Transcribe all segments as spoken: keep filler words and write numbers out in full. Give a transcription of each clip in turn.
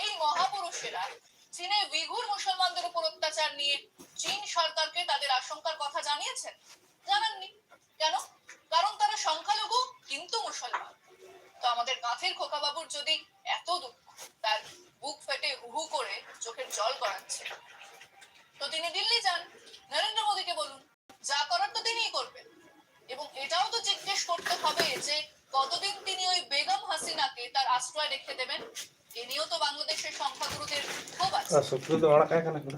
এই মহাপুরুষেরা চীনে উইঘুর মুসলমানদের উপর অত্যাচার নিয়ে চীন সরকারকে তাদের আশঙ্কার কথা জানিয়েছেন? জানাননি। কেন? কারণ তারা সংখ্যালঘু, কিন্তু মুসলমান। তো আমাদের কাঁথির খোকাবাবুর যদি এত দুঃখ, তার বুক ফেটে হু হু করে চোখের জল গড়াচ্ছে, তো তিনি দিল্লি যান, নরেন্দ্র মোদীকে বলুন, যা করার তো তিনিই করবেন। এবং এটাও তো জিজ্ঞেস করতে হবে যে কতদিন তিনি ওই বেগম হাসিনাকে তার আশ্রয় রেখে দেবেন। এ নিয়েও তো বাংলাদেশের সংখ্যাগুরুদের ক্ষোভ আছে। ᱥᱩᱠᱨᱤ ᱫᱚ ᱟᱲᱟᱜ ᱠᱟᱭ ᱠᱟᱱᱟ ᱠᱚ᱾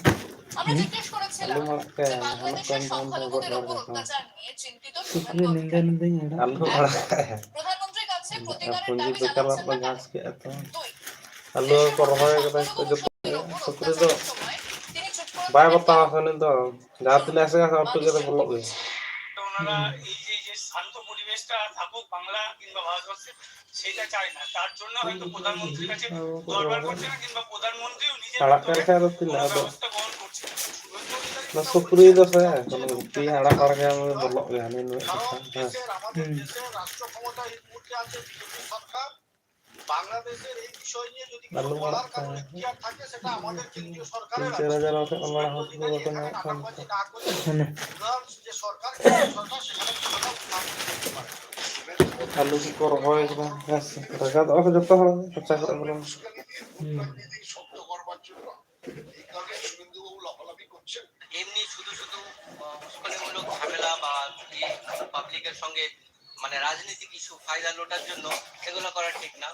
আমরা জিজ্ঞেস করেছিলাম ᱟᱞᱚᱢ ᱟᱲᱟᱜ ᱠᱟᱭᱟ, যে বাংলাদেশের সংখ্যালঘুদের উপর অত্যাচার নিয়ে চিন্তিত শুভেন্দু অধিকারী। প্রধানমন্ত্রীর কাছে প্রতিকারের দাবি জানাচ্ছেন না কেন? দুই, আলু ᱠᱚ ᱨᱚᱦᱚᱭ ᱠᱟᱫᱟ ᱡᱚᱛᱚ ᱥᱩᱠᱨᱤ ᱫᱚ ᱵᱟᱭ ᱵᱟᱛᱟᱣᱟ ᱥᱮ ᱩᱱᱤ ᱫᱚ᱾ ᱡᱟᱦᱟᱸ ᱛᱤᱱᱟᱹᱜ ᱮ ᱥᱮᱬᱟ ᱠᱟᱜ ᱩᱛᱩ ᱠᱟᱛᱮ ᱵᱚᱞᱚᱜ ᱜᱮ᱾ ᱚᱱᱟ ᱮᱭ ᱡᱮ, ᱡᱮ ᱥᱟᱱᱛᱚ ᱯᱚᱨᱤᱵᱮᱥᱴᱟ ᱛᱷᱟᱠᱩᱠ ᱵᱟᱝᱞᱟ ᱠᱤᱝᱵᱟ ᱵᱷᱟᱨᱚᱛᱵᱚᱨᱥᱮ, ᱥᱮᱴᱟ ᱪᱟᱭ ᱱᱟ᱾ ᱛᱟᱨ ᱡᱚᱱᱱᱚ ᱦᱚᱭᱛᱚ ᱯᱨᱚᱫᱷᱟᱱ ᱢᱚᱱᱛᱨᱤ ᱠᱟᱪᱷᱮ ᱫᱚᱨᱵᱟᱨ ᱠᱚᱨᱪᱮ ᱱᱟ ᱠᱤᱝᱵᱟ ᱯᱨᱚᱫᱷᱟᱱ ᱢᱚᱱᱛᱨᱤ ᱩᱱᱤ ᱡᱮ ᱟᱲᱟᱜ ᱠᱟᱭ ᱞᱮᱠᱷᱟᱱ ᱫᱚ ᱛᱤᱱᱟᱹᱜ ᱟᱫᱚ? ᱵᱮᱵᱚᱥᱛᱷᱟ ᱜᱨᱚᱦᱚᱱ ᱠᱚᱨᱪᱮ ᱱᱟ᱾ ᱚᱱᱟ ᱥᱩᱠᱨᱤ ᱫᱚ ᱥᱮ, ᱠᱳᱱᱳ ᱜᱩᱯᱤ ᱟᱲᱟᱜ ᱵᱟᱲᱟ ᱠᱟᱭ ᱵᱚᱞᱚᱜ ᱜᱮᱭᱟ, ᱦᱟᱹᱱᱤ ᱱᱩᱭ ᱠᱟᱛᱷᱟ᱾ ᱦᱮᱸ᱾ ᱦᱩᱸ᱾ বাংলাদেশের এই বিষয় নিয়ে যদি কোনো আলু বলার কারোর এখতিয়ার থাকে, সেটা আমাদের কেন্দ্রীয় সরকারের আছে। তিন চার হাজার আছে, অল বাড়া হচ্ছে, ᱵᱟᱠᱚ ᱧᱟᱢᱚᱜ ᱠᱟᱱᱟ᱾ ᱦᱟᱱᱮ᱾ উদাহরণ যে সরকার, কেন্দ্রীয় সরকার সেখানে কোনো কথা উত্থাপন করতে পারে। ᱟᱞᱩ ᱠᱚᱠᱚ ᱨᱚᱦᱚᱭ ᱠᱟᱫᱟ, ᱦᱮᱸ ᱥᱮ᱾ ᱨᱟᱠᱟᱵᱚᱜᱼᱟ ᱠᱚ ᱡᱚᱛᱚ ᱦᱚᱲ, ᱠᱚᱪᱟ ᱠᱚᱨᱮ ᱵᱚᱞᱚᱱ᱾ হুম। শক্ত করবার জন্য এই কারণে শুভেন্দুবাবু লাফালাফি করছেন। এমনি শুধু শুধু, আহ, উস্কানিমূলক ঝামেলা বা এই পাবলিকের সঙ্গে মানে রাজনৈতিক ইস্যু ফায়দা লোটার জন্য এগুলো করা ঠিক না।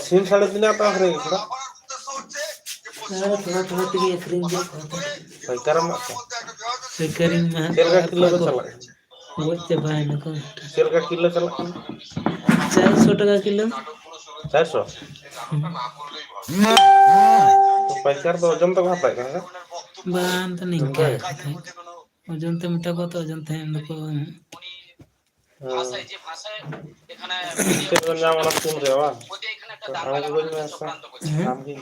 ᱥᱤᱢ ᱥᱟᱲᱮ ᱛᱤᱱᱟᱹᱜ ᱯᱮ ᱟᱹᱠᱷᱨᱤᱧ ᱠᱮᱫᱟ? ᱟᱨ ᱛᱷᱚᱲᱟ ᱛᱷᱚᱲᱟ ᱛᱮᱜᱮ ᱟᱹᱠᱷᱨᱤᱧ ᱜᱮᱭᱟ ᱠᱚ᱾ ᱯᱟᱹᱭᱠᱟᱹᱨ ᱮᱢ ᱮᱢᱟᱜ ᱠᱚᱣᱟ? ᱯᱟᱹᱭᱠᱟᱹᱨᱤᱧ ᱮᱢᱟ ᱪᱮᱫ ᱞᱮᱠᱟ ᱠᱚᱣᱟ ᱠᱤᱞᱳ ᱠᱚ ᱠᱚ᱾ ᱪᱟᱞᱟᱜ ᱠᱟᱱᱟ? ᱜᱚᱡ ᱪᱟᱵᱟᱭᱮᱱᱟ ᱠᱚ᱾ ᱪᱮᱫ ᱞᱮᱠᱟ ᱠᱤᱞᱳ ᱪᱟᱞᱟᱜ ᱠᱟᱱᱟ? ᱪᱟᱨᱥᱚ ᱴᱟᱠᱟ ᱠᱤᱞᱳ᱾ ᱪᱟᱨᱥᱚ? ᱦᱩᱸ᱾ ᱛᱚ ᱯᱟᱹᱭᱠᱟᱹᱨ ᱫᱚ ᱳᱡᱚᱱ ᱛᱮᱠᱚ ᱦᱟᱛᱟᱣᱮᱫ ᱠᱟᱱᱟ ᱥᱮ? ᱵᱟᱝ, ᱛᱚ ᱱᱤᱝᱠᱟ᱾ ᱱᱤᱝᱠᱟ ᱜᱮ? ᱳᱡᱚᱱ ᱛᱮ ᱢᱮᱛᱟ ᱠᱚᱣᱟ ᱛᱚ, ᱳᱡᱚᱱ ᱛᱮ ᱮᱢ ᱫᱚᱠᱚ᱾ ᱦᱮᱸ᱾ ᱪᱮᱫ ᱵᱮᱱ ᱧᱟᱢ ᱚᱱᱟ ᱥᱤᱢ ᱨᱮ, ᱵᱟᱝ? ᱟᱢ ᱜᱮ ᱜᱚᱡ ᱢᱮ ᱥᱮ? ᱦᱮᱸ? ᱟᱢ ᱜᱮ᱾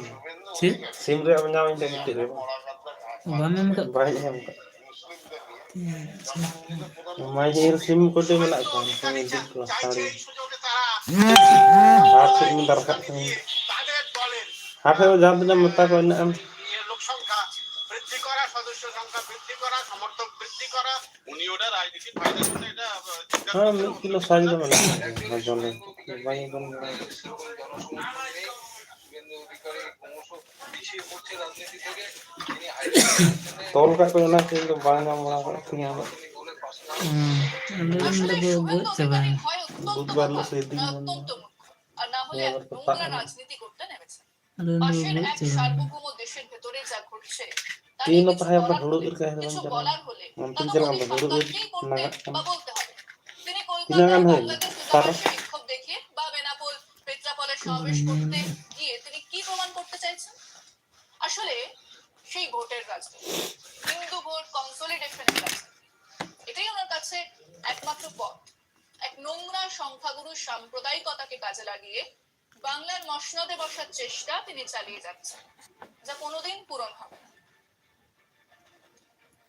ᱪᱮᱫ? ᱥᱤᱢ ᱨᱮᱭᱟᱜ ᱵᱮᱱ ᱧᱟᱢ ᱤᱧ ᱴᱷᱮᱱ ᱢᱤᱫᱴᱮᱡ ᱨᱮ, ᱵᱟᱝ? ᱵᱟᱢ ᱮᱢ ᱠᱟᱜ? ᱵᱟᱭ ᱮᱢ ᱠᱟᱜ᱾ ᱟᱪᱪᱷᱟ᱾ ᱢᱟᱹᱦᱤᱨ ᱥᱤᱢ ᱠᱚᱴᱤ ᱢᱮᱱᱟᱜ ᱠᱚᱣᱟ, ᱩᱱᱠᱩ ᱤᱫᱤ ᱠᱚᱣᱟ ᱥᱟᱹᱲᱤ᱾ ᱟᱨ ᱪᱮᱫ ᱵᱮᱱ ᱫᱚᱨᱠᱟᱨ ᱠᱟᱱᱟ? ᱟᱨ ᱡᱟᱦᱟᱸ ᱛᱤᱱᱟᱹᱜ ᱢᱮᱛᱟ ᱠᱚ ᱤᱱᱟᱹᱜ ᱮᱢ᱾ ᱞᱳᱠ সংখ্যা বৃদ্ধি করা, সদস্য সংখ্যা বৃদ্ধি করা, সমর্থক বৃদ্ধি করা, উনি ওটা রাজনীতির ফায়দা করতে এটা, আহ, চিন্তা হ্যাঁ, করতে ᱢᱤᱫ ᱠᱤᱞᱳ ᱥᱟᱭᱤᱡ ᱫᱚ ᱢᱮᱱᱟᱜᱼᱟ, ᱳᱡᱚᱱ ᱨᱮ᱾ ᱵᱟᱝ ᱳᱡᱚᱱ ᱵᱟᱲᱟ᱾ ᱛᱚᱞ ᱠᱟᱜ ᱠᱚ ᱚᱱᱟ ᱛᱮ ᱤᱧ ᱫᱚ ᱵᱟᱝ ᱧᱟᱢ ᱵᱟᱲᱟ ᱠᱟᱜ ᱛᱤᱧᱟᱹ ᱩᱱᱟᱹᱜ᱾ ᱦᱩᱸ, ᱟᱞᱮ ᱨᱮᱱ ᱫᱚᱠᱚ ᱜᱚᱡ ᱪᱟᱵᱟᱭᱮᱱᱟ᱾ ᱵᱩᱫᱷᱵᱟᱨ ᱦᱤᱞᱳᱜ ᱥᱮ ᱫᱤᱱ ᱢᱟᱱᱮ ᱱᱤᱭᱟᱹ ᱵᱟᱨ ᱥᱮᱛᱟᱜ ᱨᱮ᱾ ᱟᱞᱮ ᱨᱮᱱ ᱫᱚᱠᱚ ᱜᱚᱡ ᱪᱟᱵᱟᱭᱮᱱᱟ᱾ ᱛᱮᱦᱮᱧ ᱱᱚᱝᱠᱟ ᱦᱩᱲᱩ ᱤᱨ ᱠᱟᱜ ᱦᱩᱭᱩᱜᱼᱟ, ᱚᱱᱛᱮᱧ ᱪᱟᱞᱟᱜ ᱠᱟᱱᱟ, ᱦᱩᱲᱩ ᱤᱨ ᱱᱟᱜᱟᱜ ᱠᱟᱱᱟ᱾ ᱛᱤᱱᱟᱹᱜ ᱜᱟᱱ ᱦᱩᱭᱱᱟ? ᱛᱟᱨ ᱯᱮᱛᱨᱟᱯᱚᱞᱮ সমাবেশ করতে গিয়ে তিনি কি প্রমাণ করতে চাইছেন? আসলে সেই ভোটের রাজনীতি, হিন্দু ভোট কনসলিডেশনের রাজনীতি, এটাই ওনার কাছে একমাত্র পথ। এক নোংরা সংখ্যাগুরু সাম্প্রদায়িকতাকে কাজে লাগিয়ে বাংলার মসনদে বসার চেষ্টা তিনি চালিয়ে যাচ্ছেন, যা কোনোদিন পূরণ হবে না।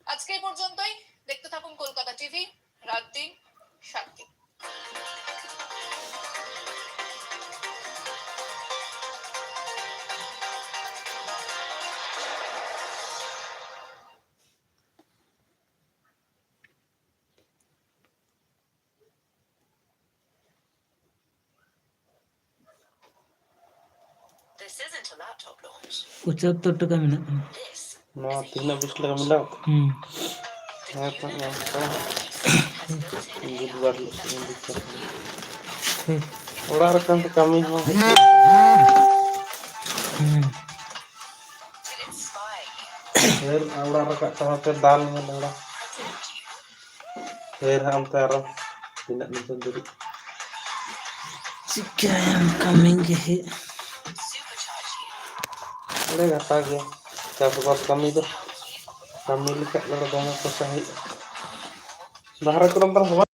আজকে এই পর্যন্তই। দেখতে থাকুন কলকাতা টিভি, রাত দিন সাত দিন। This isn't a laptop launch. ᱯᱚᱸᱪᱟᱛᱛᱳᱨ ᱴᱟᱠᱟ ᱢᱮᱱᱟᱜ ᱛᱟᱢᱟ᱾ ᱱᱚᱣᱟ ᱛᱤᱱᱟᱹᱜ ᱵᱤᱥ ᱴᱟᱠᱟ ᱢᱮᱱᱟᱜᱼᱟ? ᱦᱩᱸ᱾ ᱦᱮᱸ ᱛᱚ, ᱧᱟᱢ ᱠᱚᱣᱟ᱾ ᱵᱩᱫᱷᱵᱟᱨ ᱦᱤᱞᱳᱜ ᱥᱮᱫ ᱤᱧ ᱵᱩᱠ ᱠᱟᱜ ᱠᱟᱱᱟ᱾ ᱦᱩᱸ᱾ ᱚᱲᱟᱜ ᱨᱮ ᱠᱟᱹᱢᱤ, ᱠᱟᱹᱢᱤ ᱦᱚᱸ ᱦᱮᱡ ᱦᱩᱸ᱾ ᱯᱷᱮᱨ ᱚᱲᱟᱜ ᱨᱟᱠᱟᱵ ᱛᱟᱢᱟ, ᱯᱷᱮᱨ ᱫᱟᱞ ᱢᱮ ᱱᱚᱰᱮ᱾ ᱯᱷᱮᱨ ᱦᱟᱸᱜ ᱚᱱᱛᱮ ᱟᱨᱚ ᱛᱤᱱᱟᱹᱜ ᱱᱤᱛᱚᱜ ᱫᱷᱟᱹᱵᱤᱡ? ᱪᱤᱠᱟᱹᱭᱟᱢ, ᱠᱟᱹᱢᱤ ᱜᱮ ᱦᱩᱭᱩᱜ᱾ ᱟᱞᱮ ᱜᱟᱯᱟ ᱜᱮ ᱪᱟᱥᱵᱟᱥ ᱠᱟᱹᱢᱤ ᱫᱚ, ᱠᱟᱹᱢᱤ ᱞᱮᱠᱷᱟᱡ ᱫᱚ ᱫᱚᱢᱮ ᱯᱚᱭᱥᱟ ᱦᱩᱭᱩᱜᱼᱟ᱾ ᱵᱟᱦᱨᱮ ᱠᱚᱨᱮ ᱫᱚ ᱵᱟᱝ᱾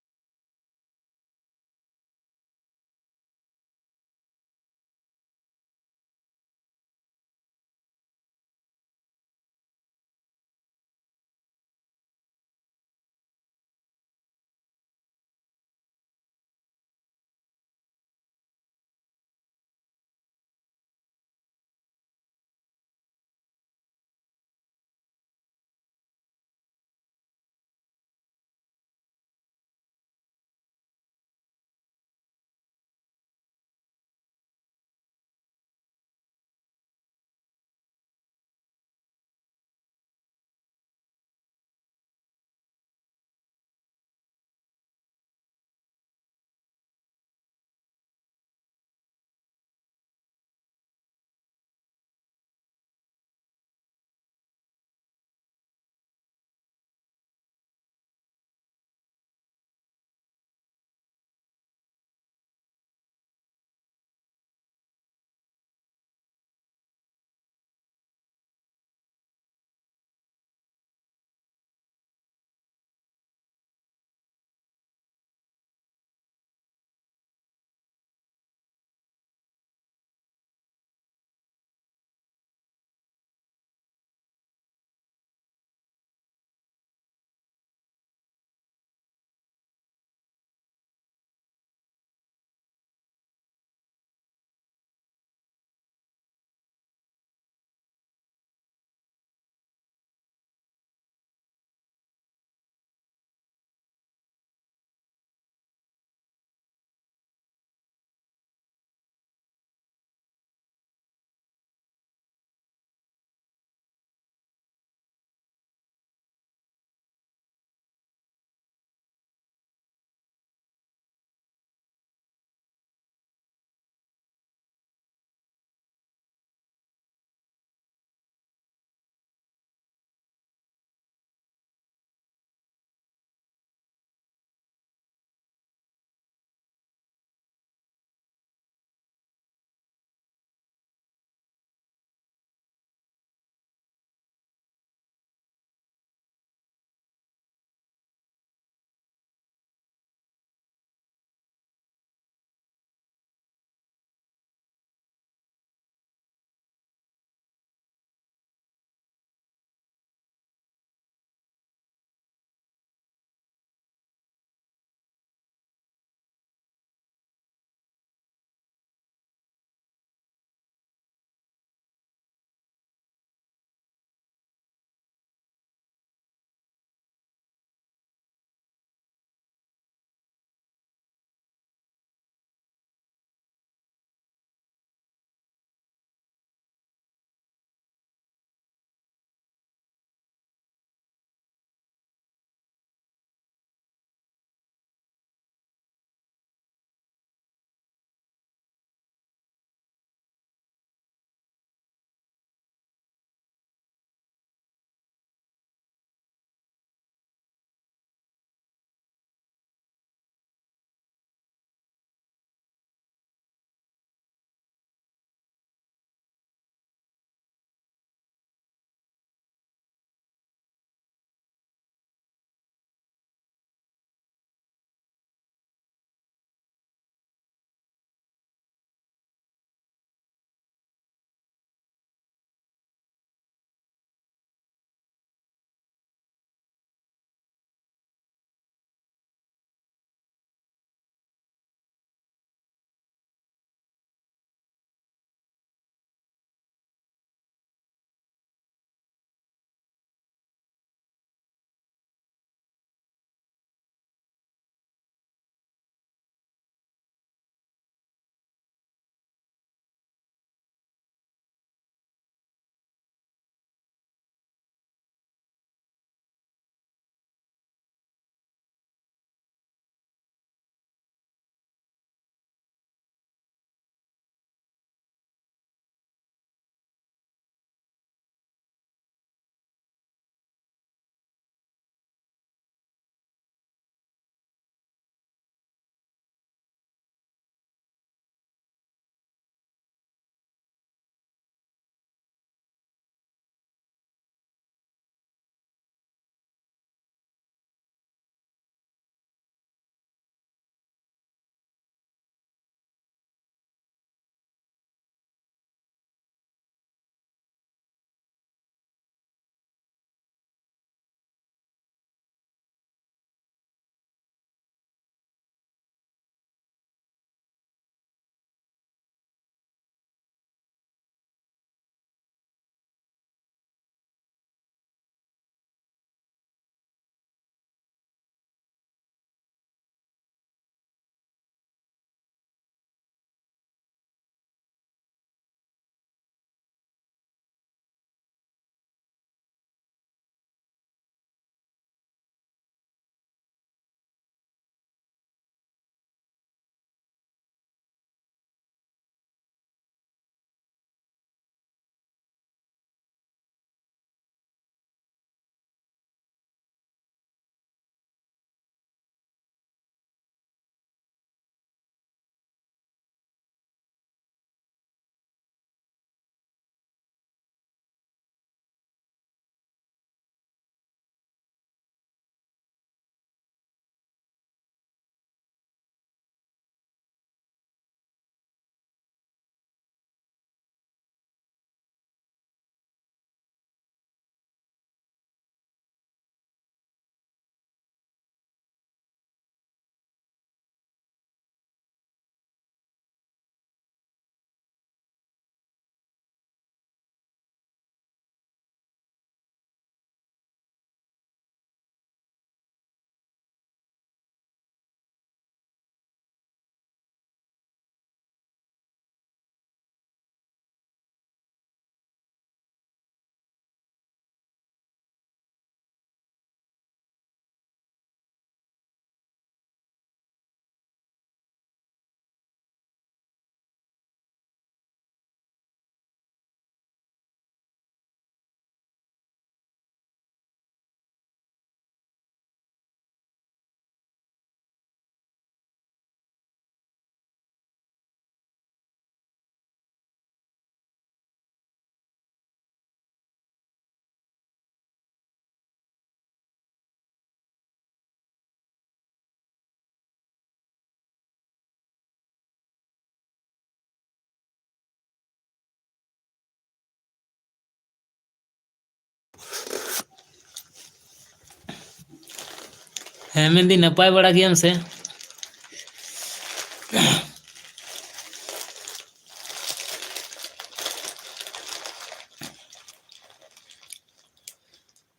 ᱦᱮᱸ, ᱢᱮᱱᱫᱟᱹᱧ ᱱᱟᱯᱟᱭ ᱵᱟᱲᱟ ᱜᱮᱭᱟᱢ ᱥᱮ?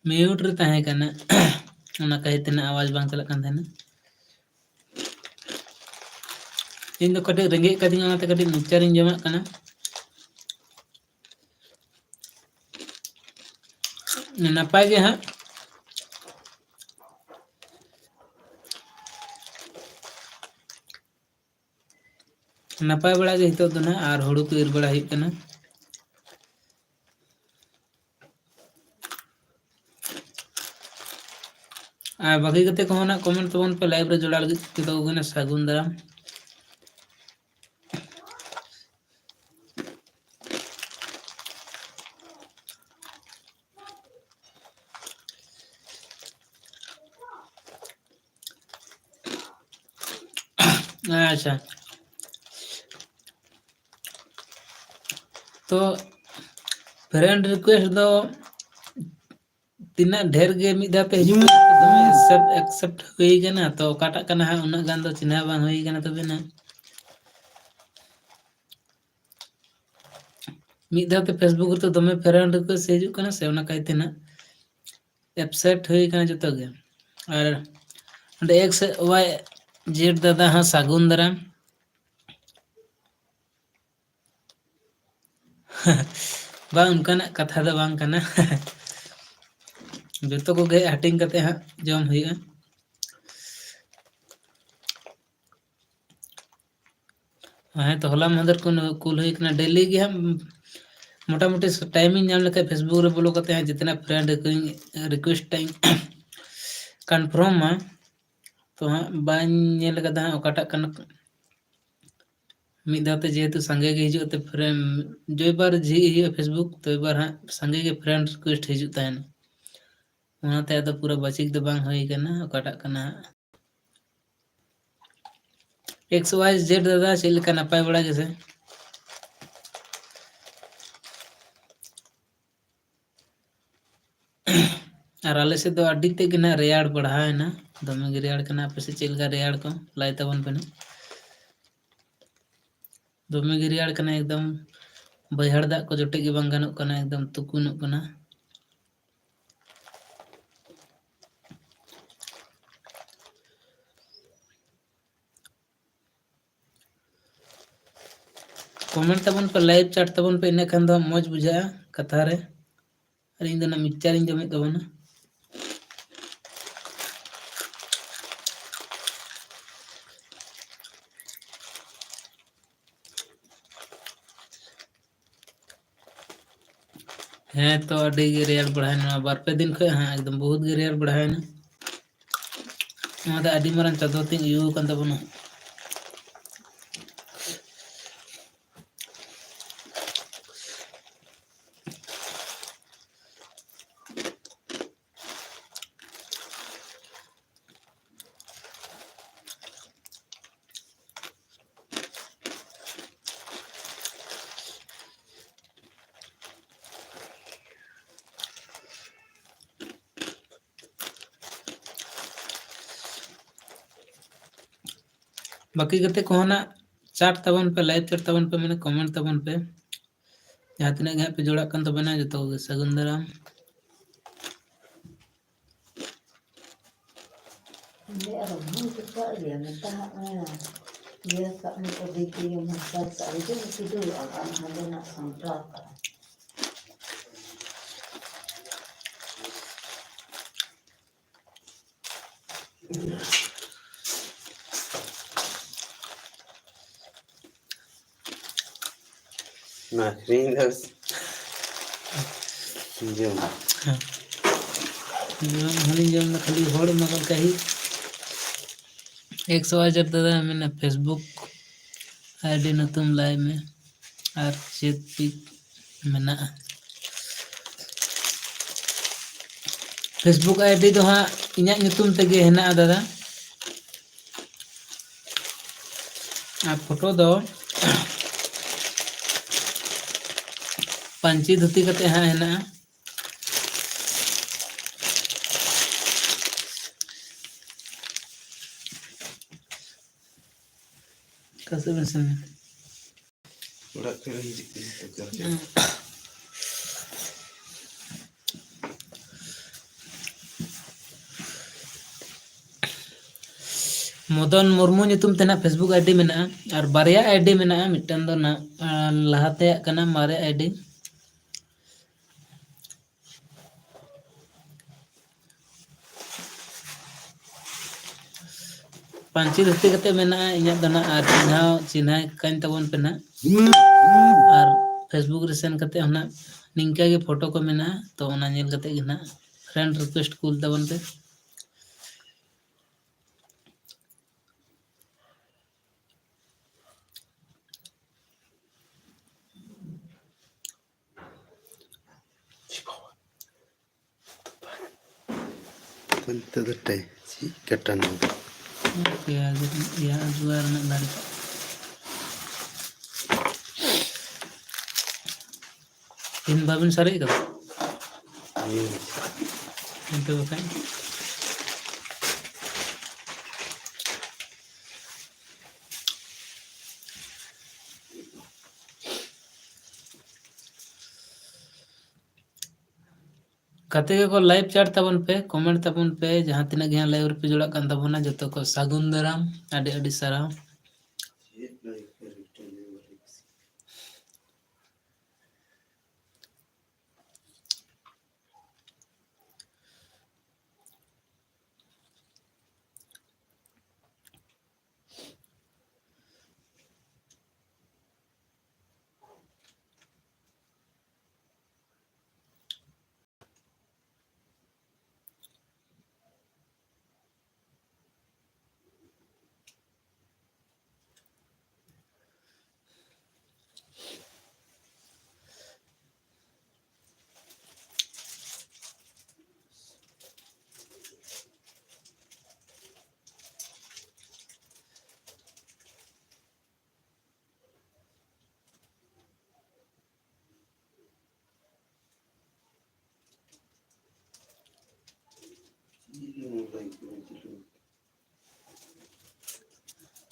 Mute ᱨᱮ ᱛᱟᱦᱮᱸ ᱠᱟᱱᱟ, ᱚᱱᱟ ᱠᱷᱟᱹᱛᱤᱨ ᱛᱮ ᱱᱟᱜ ᱟᱣᱟᱡᱽ ᱵᱟᱝ ᱪᱟᱞᱟᱜ ᱠᱟᱱ ᱛᱟᱦᱮᱱᱟ᱾ ᱤᱧ ᱫᱚ ᱠᱟᱹᱴᱤᱡ ᱨᱮᱸᱜᱮᱡ ᱠᱟᱹᱫᱤᱧᱟ, ᱚᱱᱟᱛᱮ ᱠᱟᱹᱴᱤᱡ ᱢᱤᱠᱪᱟᱨᱤᱧ ᱡᱚᱢᱟᱜ ᱠᱟᱱᱟ᱾ ᱱᱟᱯᱟᱭ ᱜᱮ ᱦᱟᱸᱜ᱾ ᱱᱟᱯᱟᱭ ᱵᱟᱲᱟ ᱜᱮ ᱱᱤᱛᱚᱜ ᱫᱚ ᱱᱟᱦᱟᱜ, ᱟᱨ ᱦᱩᱲᱩ ᱠᱚ ᱤᱨ ᱵᱟᱲᱟ ᱦᱩᱭᱩᱜ ᱠᱟᱱᱟ᱾ ᱟᱨ ᱵᱟᱹᱜᱤ ᱠᱟᱛᱮ ᱠᱚᱦᱚᱸ ᱱᱟᱜ comment ᱛᱟᱵᱚᱱ ᱯᱮ, live ᱨᱮ ᱡᱚᱲᱟᱣ ᱞᱟᱹᱜᱤᱫ ᱡᱚᱛᱚ ᱠᱚᱜᱮ ᱱᱟᱜ ᱥᱟᱹᱜᱩᱱ ᱫᱟᱨᱟᱢ᱾ ᱟᱪᱪᱷᱟ, ᱛᱚ friend request ᱫᱚ ᱛᱤᱱᱟᱹᱜ ᱰᱷᱮᱨ ᱜᱮ ᱢᱤᱫ ᱫᱷᱟᱣ ᱛᱮ ᱦᱤᱡᱩᱜ ᱠᱟᱱᱟ, ᱫᱚᱢᱮ accept, accept ᱦᱩᱭ ᱠᱟᱱᱟ, ᱛᱚ ᱚᱠᱟᱴᱟᱜ ᱠᱟᱱᱟ ᱦᱟᱸᱜ, ᱩᱱᱟᱹᱜ ᱜᱟᱱ ᱫᱚ ᱪᱤᱱᱦᱟᱹ ᱵᱟᱝ ᱦᱩᱭ ᱠᱟᱱᱟ ᱛᱟᱵᱮᱱᱟ᱾ ᱢᱤᱫ ᱫᱷᱟᱣ ᱛᱮ Facebook ᱨᱮᱫᱚ ᱫᱚᱢᱮ friend request ᱦᱤᱡᱩᱜ ᱠᱟᱱᱟ ᱥᱮ, ᱚᱱᱟ ᱠᱟᱭᱛᱮ ᱱᱟᱜ accept ᱦᱩᱭ ᱠᱟᱱᱟ ᱡᱚᱛᱚ ᱜᱮ᱾ ᱟᱨ ᱚᱸᱰᱮ X Y Z ᱫᱟᱫᱟ ᱦᱚᱸ ᱥᱟᱹᱜᱩᱱ ᱫᱟᱨᱟᱢ᱾ ᱵᱟᱝ, ᱚᱱᱠᱟᱱᱟᱜ ᱠᱟᱛᱷᱟ ᱫᱚ ᱵᱟᱝ ᱠᱟᱱᱟ᱾ ᱡᱚᱛᱚ ᱠᱚᱜᱮ ᱦᱟᱹᱴᱤᱧ ᱠᱟᱛᱮ ᱦᱟᱸᱜ ᱡᱚᱢ ᱦᱩᱭᱩᱜᱼᱟ᱾ ᱦᱮᱸ, ᱛᱚ ᱦᱚᱞᱟ ᱢᱟᱦᱫᱮᱨ ᱠᱷᱚᱱ ᱠᱩᱞ ᱦᱩᱭ ᱠᱟᱱᱟ, daily ᱜᱮ ᱦᱟᱸᱜ ᱢᱚᱴᱟᱢᱩᱴᱤ ᱴᱟᱭᱤᱢᱤᱧ ᱧᱟᱢ ᱞᱮᱠᱷᱟᱡ Facebook ᱨᱮ ᱵᱚᱞᱚ ᱠᱟᱛᱮ ᱦᱟᱸᱜ ᱡᱮᱛᱮᱱᱟᱜ friend request ᱤᱧ confirmᱟ᱾ ᱛᱚ ᱦᱟᱸᱜ ᱵᱟᱹᱧ ᱧᱮᱞ ᱠᱟᱫᱟ ᱦᱟᱸᱜ ᱚᱠᱟᱴᱟᱜ ᱠᱟᱱᱟ᱾ ᱢᱤᱫ ᱫᱷᱟᱣ ᱛᱮ ᱡᱮᱦᱮᱛᱩ ᱥᱟᱸᱜᱮ ᱜᱮ ᱦᱤᱡᱩᱜ ᱛᱮ friend, ᱡᱚᱭᱵᱟᱨ ᱡᱷᱤᱡ ᱦᱩᱭᱩᱜᱼᱟ Facebook, ᱛᱚᱭᱵᱟᱨ ᱦᱟᱸᱜ ᱥᱟᱸᱜᱮ ᱜᱮ friend request ᱦᱤᱡᱩᱜ ᱛᱟᱦᱮᱱᱟ᱾ ᱚᱱᱟᱛᱮ ᱟᱫᱚ ᱯᱩᱨᱟᱹ ᱵᱟᱹᱪᱤᱠ ᱫᱚ ᱵᱟᱝ ᱦᱩᱭ ᱠᱟᱱᱟ ᱚᱠᱟᱴᱟᱜ ᱠᱟᱱᱟ ᱦᱟᱸᱜ᱾ X Y Z ᱫᱟᱫᱟ, ᱪᱮᱫ ᱞᱮᱠᱟ, ᱱᱟᱯᱟᱭ ᱵᱟᱲᱟ ᱜᱮᱥᱮ? ᱟᱨ ᱟᱞᱮ ᱥᱮᱫ ᱫᱚ ᱟᱹᱰᱤ ᱛᱮᱫ ᱜᱮ ᱱᱟᱜ ᱨᱮᱭᱟᱲ ᱵᱟᱲᱦᱟᱣᱮᱱᱟ᱾ ᱫᱚᱢᱮ ᱜᱮ ᱨᱮᱭᱟᱲ ᱠᱟᱱᱟ᱾ ᱟᱯᱮ ᱥᱮᱫ ᱪᱮᱫ ᱞᱮᱠᱟ ᱨᱮᱭᱟᱲ ᱠᱚ? ᱞᱟᱹᱭ ᱛᱟᱵᱚᱱ ᱯᱮ ᱱᱟᱜ᱾ ᱫᱚᱢᱮ ᱜᱮ ᱨᱮᱭᱟᱲ ᱠᱟᱱᱟ ᱮᱠᱫᱚᱢ᱾ ᱵᱟᱹᱭᱦᱟᱹᱲ ᱫᱟᱜ ᱠᱚ ᱡᱚᱴᱮᱫ ᱜᱮ ᱵᱟᱝ ᱜᱟᱱᱚᱜ ᱠᱟᱱᱟ, ᱮᱠᱫᱚᱢ ᱛᱩᱠᱩᱱᱚᱜ ᱠᱟᱱᱟ᱾ Comment ᱛᱟᱵᱚᱱ ᱯᱮ, live chat ᱛᱟᱵᱚᱱ ᱯᱮ, ᱤᱱᱟᱹ ᱠᱷᱟᱱ ᱫᱚ ᱢᱚᱡᱽ ᱵᱩᱡᱷᱟᱹᱜᱼᱟ ᱠᱟᱛᱷᱟ ᱨᱮ᱾ ᱟᱨ ᱤᱧ ᱫᱚ ᱱᱟᱜ mixture ᱤᱧ ᱡᱚᱢᱮᱫ ᱛᱟᱵᱚᱱᱟ᱾ ᱦᱮᱸ ᱛᱚ, ᱟᱹᱰᱤ ᱜᱮ ᱨᱮᱭᱟᱲ ᱵᱟᱲᱟᱭᱮᱱᱟ ᱵᱟᱨ ᱯᱮ ᱫᱤᱱ ᱠᱷᱚᱱ ᱦᱟᱸᱜ, ᱮᱠᱫᱚᱢ ᱵᱚᱦᱩᱛ ᱜᱮ ᱨᱮᱭᱟᱲ ᱵᱟᱲᱟᱭᱮᱱᱟ᱾ ᱱᱚᱣᱟ ᱫᱚ ᱟᱹᱰᱤ ᱢᱟᱨᱟᱝ ᱪᱟᱫᱚᱨ ᱛᱤᱧ ᱩᱭᱩ ᱟᱠᱟᱱ ᱛᱟᱵᱚᱱᱟ᱾ ᱵᱟᱹᱠᱤ ᱜᱟᱛᱮ ᱠᱚᱦᱚᱸ ᱱᱟᱜ chat ᱛᱟᱵᱚᱱ ᱯᱮ, live chat ᱛᱟᱵᱚᱱ ᱯᱮ, ᱢᱟᱱᱮ comment ᱛᱟᱵᱚᱱ ᱯᱮ᱾ ᱡᱟᱦᱟᱸ ᱛᱤᱱᱟᱹᱜ ᱜᱮ ᱦᱟᱸᱜ ᱯᱮ ᱡᱚᱲᱟᱜ ᱠᱟᱱ ᱛᱟᱵᱚᱱᱟ, ᱡᱚᱛᱚ ᱠᱚᱜᱮ ᱥᱟᱹᱜᱩᱱ ᱫᱟᱨᱟᱢ᱾ ᱚᱸᱰᱮ ᱟᱨᱚ ᱵᱷᱩᱞ ᱠᱚ ᱠᱟᱜ ᱜᱮᱭᱟ, ᱢᱮᱛᱟᱜ ᱢᱮ, ᱤᱭᱟᱹ ᱠᱟᱜ ᱢᱮ, ᱚᱫᱤᱛᱤ ᱢᱟᱥᱴᱟᱨ ᱠᱟᱜ ᱜᱮ, ᱪᱮᱫ ᱠᱚ ᱫᱩᱲᱩᱵᱼᱟ, ᱟᱨ ᱦᱟᱸᱰᱮᱱᱟᱜ ᱥᱟᱢᱴᱟᱣ ᱠᱟᱜᱼᱟ᱾ ᱚᱱᱟ ᱟᱹᱠᱷᱨᱤᱧ ᱫᱚ ᱡᱚᱢ᱾ ᱦᱮᱸ᱾ ᱡᱚᱢ ᱦᱚᱸᱞᱤᱧ ᱡᱚᱢ ᱮᱫᱟ, ᱠᱷᱟᱹᱞᱤ ᱦᱚᱲ ᱮᱢᱟ ᱠᱚ ᱞᱮᱠᱟ ᱦᱩᱭᱩᱜ᱾ ᱮᱠᱥᱚ ᱦᱟᱡᱟᱨ ᱫᱟᱫᱟ ᱢᱮᱱᱟ, Facebook ID ᱧᱩᱛᱩᱢ ᱞᱟᱹᱭ ᱢᱮ ᱟᱨ ᱪᱮᱫ ᱯᱤᱠ ᱢᱮᱱᱟᱜᱼᱟ᱾ Facebook ID ᱫᱚ ᱦᱟᱸᱜ ᱤᱧᱟᱹᱜ ᱧᱩᱛᱩᱢ ᱛᱮᱜᱮ ᱦᱮᱱᱟᱜᱼᱟ ᱫᱟᱫᱟ᱾ ᱟᱨ ᱯᱷᱳᱴᱳ ᱫᱚ ᱯᱟᱹᱧᱪᱤ ᱫᱷᱩᱛᱤ ᱠᱟᱛᱮ ᱦᱟᱸᱜ ᱦᱮᱱᱟᱜᱼᱟ᱾ ᱚᱠᱟ ᱥᱮᱫ ᱵᱮᱱ ᱥᱮᱱ ᱞᱮᱱᱟ? ᱚᱲᱟᱜ ᱠᱷᱚᱱ ᱦᱤᱡᱩᱜ ᱠᱟᱱᱟ᱾ ᱢᱚᱫᱚᱱ ᱢᱩᱨᱢᱩ ᱧᱩᱛᱩᱢ ᱛᱮ ᱱᱟᱜ Facebook ID ᱢᱮᱱᱟᱜᱼᱟ, ᱟᱨ ᱵᱟᱨᱭᱟ ID ᱢᱮᱱᱟᱜᱼᱟ, ᱢᱤᱫᱴᱟᱝ ᱫᱚ ᱱᱟᱜ, ᱟᱸ, ᱞᱟᱦᱟᱛᱮᱭᱟᱜ ᱠᱟᱱᱟ, ᱢᱟᱨᱮ ID᱾ ᱯᱟᱹᱧᱪᱤ ᱫᱷᱩᱛᱤ ᱠᱟᱛᱮ ᱢᱮᱱᱟᱜᱼᱟ ᱤᱧᱟᱹᱜ ᱫᱚ ᱱᱟᱜ, ᱟᱨ ᱪᱤᱱᱦᱟᱹᱣ, ᱪᱤᱱᱦᱟᱹ ᱠᱟᱹᱧ ᱛᱟᱵᱚᱱ ᱯᱮ ᱱᱟᱜ᱾ ᱟᱨ Facebook ᱨᱮ ᱥᱮᱱ ᱠᱟᱛᱮ ᱦᱚᱸ ᱱᱟᱜ ᱱᱤᱝᱠᱟᱹ ᱜᱮ ᱯᱷᱳᱴᱳ ᱠᱚ ᱢᱮᱱᱟᱜᱼᱟ, ᱛᱚ ᱚᱱᱟ ᱧᱮᱞ ᱠᱟᱛᱮ ᱜᱮ ᱱᱟᱜ friend request ᱠᱩᱞ ᱛᱟᱵᱚᱱ ᱯᱮ᱾ ᱱᱤᱛᱚᱜ ᱫᱚ ᱴᱟᱭ-, ᱪᱮᱫ ᱠᱟᱴᱟᱱ? ᱯᱮᱸᱭᱟᱡᱽ ᱨᱮᱱᱟᱜ, ᱤᱭᱟᱹ, ᱟᱹᱞᱩ ᱨᱮᱱᱟᱜ ᱫᱟᱨᱮ᱾ ᱛᱤᱦᱤᱧ ᱵᱟᱵᱤᱱ ᱥᱟᱨᱮᱡ ᱠᱟᱫᱟ? ᱦᱩᱸ᱾ ᱮᱱᱛᱮ ᱵᱟᱠᱷᱟᱡ᱾ ᱜᱟᱛᱮ ᱠᱚ live chat ᱛᱟᱵᱚᱱ ᱯᱮ, comment ᱛᱟᱵᱚᱱ ᱯᱮ, ᱡᱟᱦᱟᱸ ᱛᱤᱱᱟᱹᱜ ᱜᱮ ᱦᱟᱸᱜ live ᱨᱮᱯᱮ ᱡᱚᱲᱟᱜ ᱠᱟᱱ ᱛᱟᱵᱚᱱᱟ, ᱡᱚᱛᱚ ᱠᱚ ᱥᱟᱹᱜᱩᱱ ᱫᱟᱨᱟᱢ, ᱟᱹᱰᱤ ᱟᱹᱰᱤ ᱥᱟᱨᱦᱟᱣ᱾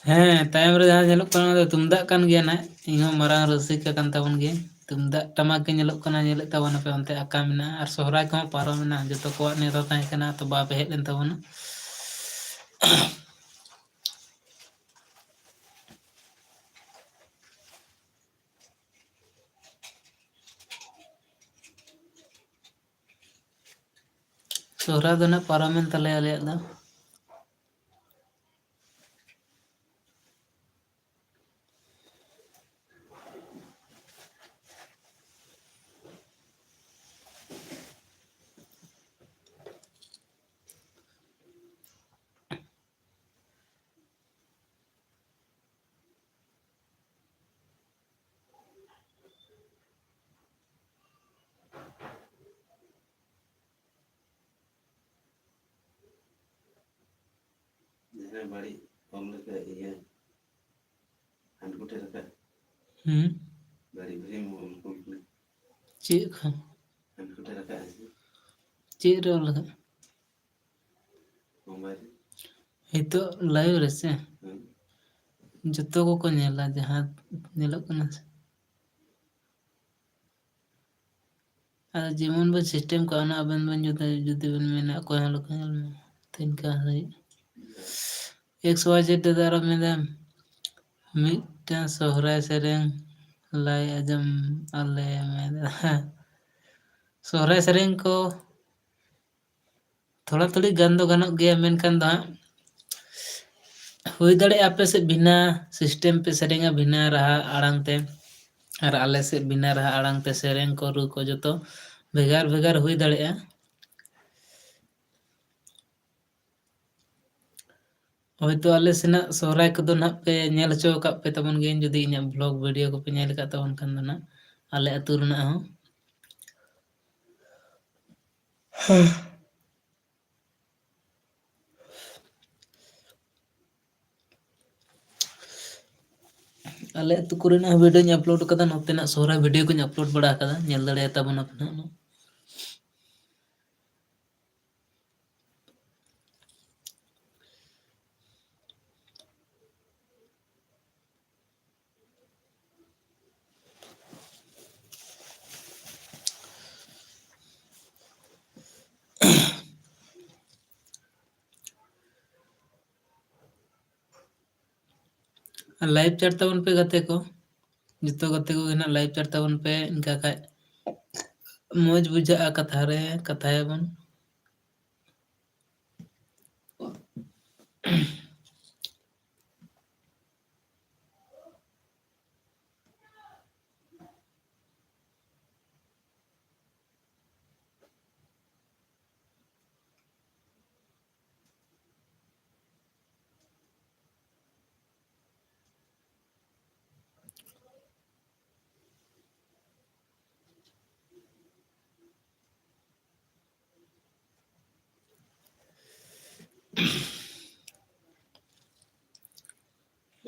ᱦᱮᱸ, ᱛᱟᱭᱚᱢ ᱨᱮ ᱡᱟᱦᱟᱸ ᱧᱮᱞᱚᱜ ᱠᱟᱱᱟ, ᱚᱱᱟ ᱫᱚ ᱛᱩᱢᱫᱟᱜ ᱠᱟᱱ ᱜᱮᱭᱟ ᱱᱟᱦᱟᱜ᱾ ᱤᱧᱦᱚᱸ ᱢᱟᱨᱟᱝ ᱨᱩᱥᱤᱠᱟ ᱠᱟᱱ ᱛᱟᱵᱚᱱ ᱜᱮᱭᱟ᱾ ᱛᱩᱢᱫᱟᱜ ᱴᱟᱢᱟᱠ ᱜᱮ ᱧᱮᱞᱚᱜ ᱠᱟᱱᱟ, ᱧᱮᱞᱮᱫ ᱛᱟᱵᱚᱱᱟᱯᱮ ᱚᱱᱛᱮ ᱟᱠᱟ ᱢᱮᱱᱟᱜᱼᱟ, ᱟᱨ ᱥᱚᱦᱨᱟᱭ ᱠᱚᱦᱚᱸ ᱯᱟᱨᱚᱢᱮᱱᱟ, ᱡᱚᱛᱚ ᱠᱚᱣᱟᱜ ᱱᱮᱣᱛᱟ ᱛᱟᱦᱮᱸ ᱠᱟᱱᱟ, ᱛᱚ ᱵᱟᱯᱮ ᱦᱮᱡ ᱞᱮᱱ ᱛᱟᱵᱚᱱᱟ᱾ ᱥᱚᱦᱨᱟᱭ ᱫᱚ ᱱᱟᱜ ᱯᱟᱨᱚᱢᱮᱱ ᱛᱟᱞᱮᱭᱟ ᱟᱞᱮᱭᱟᱜ ᱫᱚ᱾ ᱡᱟᱦᱟᱸ ᱵᱟᱹᱲᱤᱡ ᱚᱞ ᱞᱮᱠᱟ ᱤᱭᱟᱹ ᱦᱟᱱᱠᱩᱴᱷᱮ ᱨᱟᱠᱟᱵ᱾ ᱦᱩᱸ᱾ ᱵᱟᱹᱲᱤᱡ ᱵᱟᱹᱲᱤᱡ ᱚᱞ ᱠᱚ ᱠᱟᱱᱟ᱾ ᱪᱮᱫ ᱠᱷᱚᱱ? ᱦᱟᱱᱠᱩᱴᱷᱮ ᱨᱟᱠᱟᱵ ᱦᱮᱸ ᱥᱮ? ᱪᱮᱫ ᱨᱮ ᱚᱞ ᱟᱠᱟᱫ? ᱢᱳᱵᱟᱭᱤᱞ ᱨᱮ᱾ ᱱᱤᱛᱚᱜ ᱞᱟᱭᱤᱵᱷ ᱨᱮ ᱥᱮ? ᱦᱩᱸ᱾ ᱡᱚᱛᱚ ᱠᱚᱠᱚ ᱧᱮᱞᱟ ᱡᱟᱦᱟᱸ ᱧᱮᱞᱚᱜ ᱠᱟᱱᱟ ᱥᱮ? ᱟᱫᱚ ᱡᱮᱢᱚᱱ ᱵᱮᱱ ᱥᱤᱥᱴᱮᱢ ᱠᱟᱜᱼᱟ, ᱚᱱᱟ ᱟᱵᱮᱱ ᱵᱮᱱ ᱡᱩᱫᱤ, ᱡᱩᱫᱤ ᱵᱮᱱ ᱢᱮᱱᱟ, ᱚᱠᱚᱭ ᱦᱚᱸ ᱵᱟᱠᱚ ᱧᱮᱞ ᱢᱮᱭᱟ, ᱛᱤᱱᱠᱟ ᱦᱩᱭᱩᱜ᱾ ᱮᱠᱥ ᱣᱟᱭ ᱡᱮᱰ ᱫᱟᱫᱟ ᱟᱨᱚ ᱢᱮᱱᱫᱟᱢ, ᱢᱤᱫᱴᱟᱝ ᱥᱚᱦᱨᱟᱭ ᱥᱮᱨᱮᱧ ᱞᱟᱹᱭ ᱟᱸᱡᱚᱢ ᱟᱞᱮ ᱢᱮ ᱫᱟᱫᱟ᱾ ᱥᱚᱦᱨᱟᱭ ᱥᱮᱨᱮᱧ ᱠᱚ ᱛᱷᱚᱲᱟ ᱛᱷᱩᱲᱤ ᱜᱟᱱ ᱫᱚ ᱜᱟᱱᱚᱜ ᱜᱮᱭᱟ, ᱢᱮᱱᱠᱷᱟᱱ ᱫᱚ ᱦᱟᱸᱜ ᱦᱩᱭ ᱫᱟᱲᱮᱭᱟᱜᱼᱟ ᱟᱯᱮ ᱥᱮᱫ ᱵᱷᱤᱱᱟᱹ ᱥᱤᱥᱴᱮᱢ ᱯᱮ ᱥᱮᱨᱮᱧᱟ, ᱵᱷᱤᱱᱟᱹ ᱨᱟᱦᱟ ᱟᱲᱟᱝ ᱛᱮ, ᱟᱨ ᱟᱞᱮ ᱥᱮᱫ ᱵᱷᱤᱱᱟᱹ ᱨᱟᱦᱟ ᱟᱲᱟᱝ ᱛᱮ ᱥᱮᱨᱮᱧ ᱠᱚ, ᱨᱩ ᱠᱚ ᱡᱚᱛᱚ ᱵᱷᱮᱜᱟᱨ ᱵᱷᱮᱜᱟᱨ ᱦᱩᱭ ᱫᱟᱲᱮᱭᱟᱜᱼᱟ᱾ ᱦᱳᱭᱛᱳ ᱟᱞᱮ ᱥᱮᱱᱟᱜ ᱥᱚᱦᱨᱟᱭ ᱠᱚᱫᱚ ᱱᱟᱦᱟᱜ ᱯᱮ ᱧᱮᱞ ᱦᱚᱪᱚ ᱟᱠᱟᱫ ᱯᱮ ᱛᱟᱵᱚᱱ ᱜᱮᱭᱟ, ᱡᱩᱫᱤ ᱤᱧᱟᱹᱜ ᱵᱷᱞᱚᱜ ᱵᱷᱤᱰᱤᱭᱳ ᱠᱚᱯᱮ ᱧᱮᱞ ᱟᱠᱟᱫ ᱛᱟᱵᱚᱱ ᱠᱷᱟᱱ ᱫᱚ ᱱᱟᱦᱟᱜ ᱟᱞᱮ ᱟᱹᱛᱩ ᱨᱮᱱᱟᱜ ᱦᱚᱸ᱾ ᱟᱞᱮ ᱟᱹᱛᱩ ᱠᱚᱨᱮᱱᱟᱜ ᱦᱚᱸ ᱵᱷᱤᱰᱤᱭᱳᱧ ᱟᱯᱞᱳᱰ ᱠᱟᱫᱟ, ᱱᱚᱛᱮᱱᱟᱜ ᱥᱚᱦᱨᱟᱭ ᱵᱷᱤᱰᱤᱭᱳ ᱠᱚᱧ ᱟᱯᱞᱳᱰ ᱵᱟᱲᱟ ᱟᱠᱟᱫᱟ, ᱧᱮᱞ ᱫᱟᱲᱮᱭᱟᱛᱟ ᱵᱚᱱᱟ ᱯᱮ ᱱᱟᱦᱟᱜ᱾ ᱟᱨ live chat ᱛᱟᱵᱚᱱ ᱯᱮ ᱜᱟᱛᱮ ᱠᱚ, ᱡᱚᱛᱚ ᱜᱟᱛᱮ ᱠᱚᱜᱮ ᱱᱟᱜ live chat ᱛᱟᱵᱚᱱ ᱯᱮ, ᱤᱱᱠᱟ ᱠᱷᱟᱡ ᱢᱚᱡᱽ ᱵᱩᱡᱷᱟᱹᱜᱼᱟ ᱠᱟᱛᱷᱟ ᱨᱮ, ᱠᱟᱛᱷᱟᱭᱟᱵᱚᱱ᱾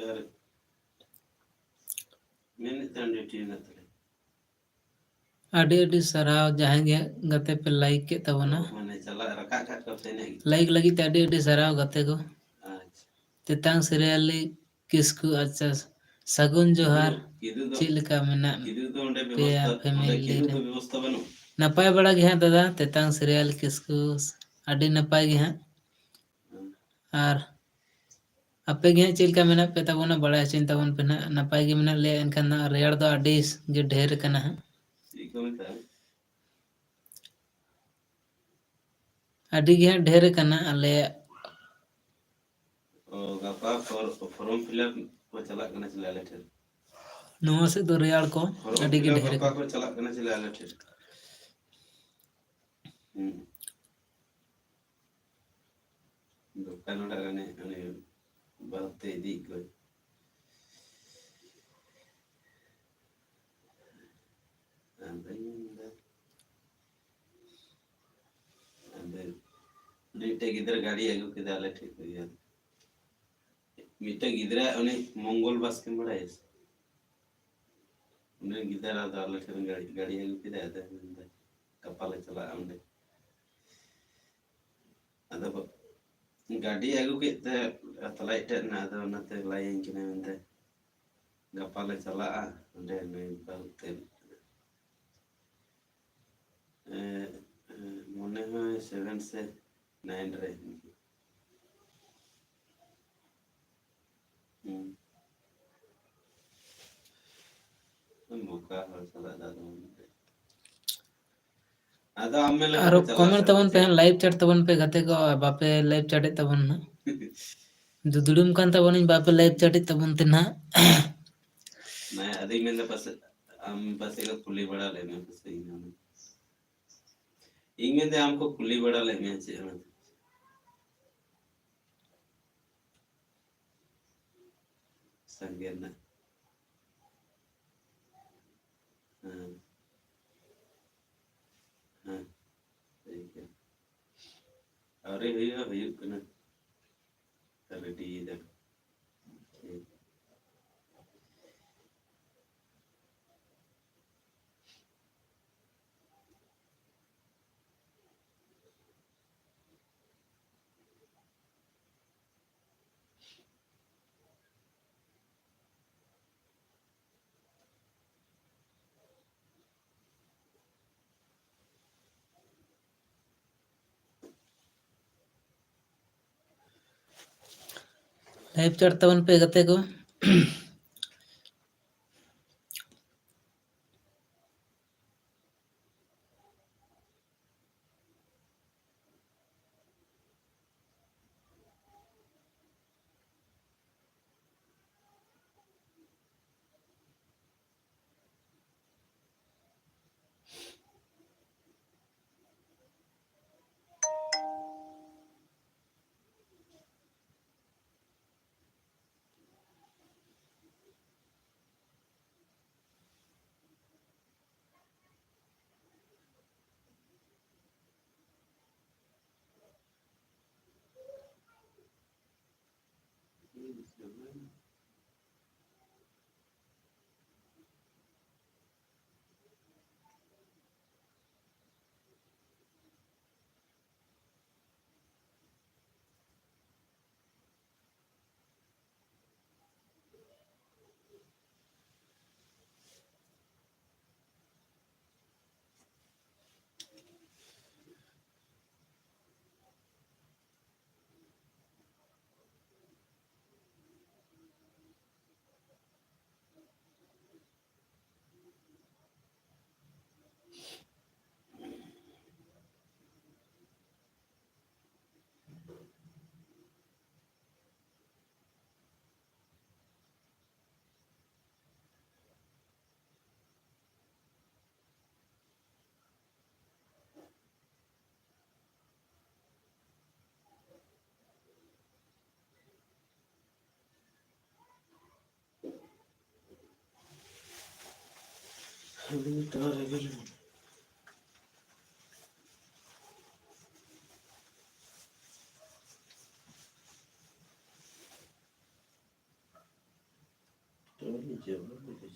ᱟᱨ ᱢᱮᱱᱮᱫ ᱛᱟᱦᱮᱱ ᱰᱤᱭᱩᱴᱤ ᱢᱮᱱᱟᱜ ᱛᱟᱞᱮ᱾ ᱟᱹᱰᱤ ᱟᱹᱰᱤ ᱥᱟᱨᱦᱟᱣ ᱡᱟᱦᱟᱸᱭ ᱜᱮ ᱜᱟᱛᱮ ᱯᱮ like ᱠᱮᱫ ᱛᱟᱵᱚᱱᱟ᱾ ᱢᱟᱱᱮ ᱪᱟᱞᱟᱜ ᱨᱟᱠᱟᱵ ᱠᱟᱜ ᱠᱚ ᱯᱮ ᱮᱱᱮᱡ ᱜᱮ᱾ Like ᱞᱟᱹᱜᱤᱫ ᱛᱮ ᱟᱹᱰᱤ ᱟᱹᱰᱤ ᱥᱟᱨᱦᱟᱣ ᱜᱟᱛᱮ ᱠᱚ᱾ ᱟᱪᱪᱷᱟ᱾ ᱛᱮᱛᱟᱝ ᱥᱤᱨᱤᱭᱟᱞᱤ ᱠᱤᱥᱠᱩ, ᱟᱪᱪᱷᱟ, ᱥᱟᱹᱜᱩᱱ ᱡᱚᱦᱟᱨ᱾ ᱠᱤᱫᱩ ᱫᱚ, ᱪᱮᱫ ᱞᱮᱠᱟ ᱢᱮᱱᱟᱜ ᱠᱤᱫᱩ ᱫᱚ ᱚᱸᱰᱮ ᱯᱮᱭᱟ ᱵᱮᱵᱚᱥᱛᱷᱟ, ᱚᱸᱰᱮ family ᱠᱤᱫᱩ ᱨᱮ? ᱫᱚ ᱵᱮᱵᱚᱥᱛᱷᱟ ᱵᱟᱹᱱᱩᱜ? ᱱᱟᱯᱟᱭ ᱵᱟᱲᱟ ᱜᱮ ᱦᱟᱸᱜ ᱫᱟᱫᱟ, ᱛᱮᱛᱟᱝ ᱥᱤᱨᱤᱭᱟᱞᱤ ᱠᱤᱥᱠᱩ, ᱟᱹᱰᱤ ᱱᱟᱯᱟᱭ ᱜᱮ ᱦᱟᱸᱜ᱾ ᱦᱮᱸ᱾ ᱟᱨ ᱟᱯᱮ ᱜᱮ ᱦᱟᱸᱜ ᱪᱮᱫ ᱞᱮᱠᱟ ᱢᱮᱱᱟᱜ ᱯᱮ ᱛᱟᱵᱚᱱᱟ, ᱵᱟᱲᱟᱭ ᱦᱚᱪᱚᱧ ᱛᱟᱵᱚᱱ ᱯᱮ ᱱᱟᱦᱟᱜ᱾ ᱱᱟᱯᱟᱭ ᱜᱮ ᱢᱮᱱᱟᱜ ᱞᱮᱭᱟ, ᱮᱱᱠᱷᱟᱱ ᱫᱚ ᱨᱮᱭᱟᱲ ᱫᱚ ᱟᱹᱰᱤ ᱜᱮ ᱰᱷᱮᱨ ᱠᱟᱱᱟ ᱦᱟᱸᱜ᱾ ᱪᱮᱫ ᱠᱚ ᱢᱮᱛᱟᱜᱼᱟ? ᱟᱹᱰᱤ ᱜᱮ ᱦᱟᱸᱜ ᱰᱷᱮᱨ ᱠᱟᱱᱟ ᱟᱞᱮᱭᱟᱜ᱾ ᱚ, ᱜᱟᱯᱟ ᱯᱷᱚᱨ-, form fill up ᱠᱚ ᱪᱟᱞᱟᱜ ᱠᱟᱱᱟ ᱪᱮᱞᱮ ᱟᱞᱮ ᱴᱷᱮᱱ? ᱱᱚᱣᱟ ᱥᱮᱫ ᱫᱚ ᱨᱮᱭᱟᱲ ᱠᱚ form ᱟᱹᱰᱤ ᱜᱮ fill up ᱰᱷᱮᱨ ᱜᱟᱯᱟ ᱠᱟᱱᱟ᱾ ᱠᱚ ᱪᱟᱞᱟᱜ ᱠᱟᱱᱟ ᱪᱮᱞᱮ ᱟᱞᱮ ᱴᱷᱮᱱ? ᱦᱩᱸ᱾ ᱫᱚᱠᱟᱱ ᱚᱲᱟᱜ ᱨᱮ ᱩᱱᱤ, ᱩᱱᱤ ᱵᱟᱹᱦᱩ ᱛᱮ ᱤᱫᱤᱭᱮᱫ ᱠᱚᱣᱟᱭ᱾ ᱟᱫᱚᱧ ᱢᱮᱱᱫᱟ, ᱟᱫᱚ ᱢᱤᱫᱴᱮᱡ ᱜᱤᱫᱽᱨᱟᱹ ᱜᱟᱹᱰᱤ ᱟᱹᱜᱩ ᱠᱮᱫᱟ ᱟᱞᱮ ᱴᱷᱮᱡ ᱠᱷᱚᱡ ᱜᱮ᱾ ᱢᱤᱫᱴᱮᱡ ᱜᱤᱫᱽᱨᱟᱹ ᱩᱱᱤ ᱢᱚᱝᱜᱚᱞ ᱵᱟᱥᱠᱮᱢ ᱵᱟᱲᱟᱭᱟ ᱥᱮ? ᱩᱱᱤ ᱜᱤᱫᱽᱨᱟᱹ ᱟᱫᱚ ᱟᱞᱮ ᱴᱷᱮᱱ ᱜᱟᱹᱰᱤ, ᱜᱟᱹᱰᱤ ᱟᱹᱜᱩ ᱠᱮᱫᱟᱭ, ᱟᱫᱚ ᱢᱮᱱᱫᱟ, "ᱜᱟᱯᱟ ᱞᱮ ᱪᱟᱞᱟᱜᱼᱟ ᱚᱸᱰᱮ᱾" ᱟᱫᱚ ᱜᱟᱹᱰᱤ ᱟᱹᱜᱩ ᱠᱮᱫ ᱛᱮ ᱛᱟᱞᱟᱭᱤᱡ ᱴᱷᱮᱡ ᱱᱟ, ᱟᱫᱚ ᱚᱱᱟᱛᱮ ᱞᱟᱹᱭᱟᱹᱧ ᱠᱟᱱᱟᱭ ᱢᱮᱱᱛᱮ, "ᱜᱟᱯᱟ ᱞᱮ ᱪᱟᱞᱟᱜᱼᱟ ᱚᱸᱰᱮ ᱱᱩᱭ ᱵᱟᱹᱦᱩ ᱛᱮ᱾" ᱮ, ᱮ, ᱢᱚᱱᱮ ᱦᱚᱭ seven ᱥᱮ nine ᱨᱮ᱾ ᱦᱩᱸ᱾ ᱵᱚᱠᱟ ᱦᱚᱲ ᱥᱟᱞᱟᱜ ᱫᱚ ᱟᱫᱚ ᱵᱟᱝ ᱟᱫᱚ ᱟᱢ ᱢᱮᱱ ᱞᱮᱠᱟ ᱟᱨᱚ ᱠᱚ ᱪᱟᱞᱟᱜ comment ᱥᱮ ᱛᱟᱵᱚᱱ ᱯᱮ ᱪᱮᱫ? Hang, like chat ᱛᱟᱵᱚᱱ ᱯᱮ ᱜᱟᱛᱮ ᱠᱚ, ᱵᱟᱯᱮ like chat ᱮᱫ ᱛᱟᱵᱚᱱ ᱱᱟᱜ᱾ ᱫᱩᱫᱲᱩᱢ ᱠᱟᱱ ᱛᱟᱵᱚᱱᱟᱹᱧ, ᱵᱟᱯᱮ like chat ᱮᱫ ᱛᱟᱵᱚᱱ ᱛᱮ ᱱᱟᱜ᱾ ᱢᱟ, ᱟᱫᱚᱧ ᱢᱮᱱᱫᱟ ᱯᱟᱥᱮᱡ ᱟᱢ ᱯᱟᱥᱮᱡ ᱠᱚ ᱠᱩᱞᱤ ᱵᱟᱲᱟ ᱞᱮᱫ ᱢᱮᱭᱟ ᱯᱟᱥᱮᱡ ᱤᱧ ᱦᱚᱸ᱾ ᱤᱧ ᱢᱮᱱᱫᱟ ᱟᱢ ᱠᱚ ᱠᱩᱞᱤ ᱵᱟᱲᱟ ᱞᱮᱫ ᱢᱮᱭᱟ ᱪᱮᱫ ᱚᱱᱟᱛᱮ? ᱥᱟᱸᱜᱮ ᱨᱮᱱᱟᱜ᱾ ᱦᱮᱸ᱾ ᱦᱮᱸ᱾ ᱴᱷᱤᱠ ᱜᱮᱭᱟ᱾ ᱟᱹᱣᱨᱤ ᱦᱩᱭᱩᱜᱼᱟ, ᱦᱩᱭᱩᱜ ᱠᱟᱱᱟ᱾ ᱨᱮᱰᱤᱭᱮᱫᱟ᱾ ᱴᱷᱤᱠ᱾ Live chat ᱛᱟᱵᱚᱱ ᱯᱮ ᱜᱟᱛᱮ ᱠᱚ᱾ ᱟᱹᱞᱤᱧ ᱴᱟᱣᱟᱨ ᱮ ᱵᱟᱹᱞᱤᱧ ᱴᱟᱣᱟᱨ ᱞᱤᱧ ᱪᱟᱵᱟ ᱠᱮᱫᱟ᱾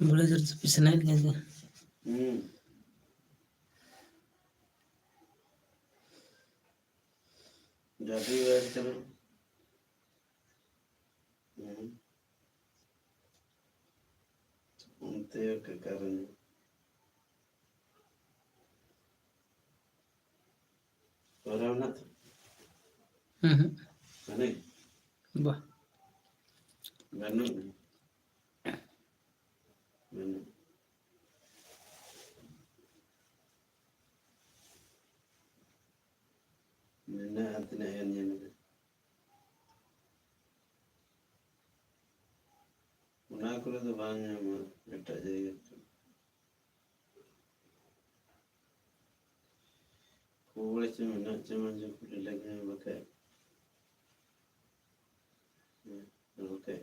ᱵᱞᱮᱡᱟᱨ ᱫᱚ ᱯᱤᱪᱷᱱᱟᱹᱭᱮᱫ ᱜᱮᱭᱟ ᱡᱮ᱾ ᱦᱩᱸ᱾ ᱡᱟᱹᱫᱩ ᱵᱟᱭ ᱪᱟᱞᱟᱜ᱾ ᱦᱩᱸ᱾ ᱚᱱᱛᱮ ᱠᱟᱨᱚᱱ᱾ ᱯᱟᱹᱣᱨᱟᱹ ᱢᱮᱱᱟᱜ ᱛᱟᱢᱟ? ᱦᱩᱸ ᱦᱩᱸ᱾ ᱢᱟᱱᱮ? ᱵᱟ᱾ ᱵᱟᱹᱱᱩᱜ᱾ ᱢᱮᱱᱟᱜ᱾ ᱢᱮᱱᱟᱜᱼᱟ, ᱛᱤᱱᱟᱹᱜ ᱜᱟᱱ ᱧᱮᱞ ᱢᱮ᱾ ᱚᱱᱟ ᱠᱚᱨᱮ ᱫᱚ ᱵᱟᱝ ᱧᱟᱢᱚᱜᱼᱟ, ᱮᱴᱟᱜ ᱡᱟᱭᱜᱟ ᱠᱚᱨᱮ᱾ ᱠᱚ ᱵᱟᱲᱟᱭ ᱪᱚ ᱢᱮᱱᱟᱜ ᱪᱚ ᱵᱟᱝ ᱪᱚ, ᱠᱩᱞᱤ ᱞᱮᱜᱮ ᱵᱟᱠᱷᱟᱡ᱾ ᱦᱮᱸ, ᱵᱟᱠᱷᱟᱡ᱾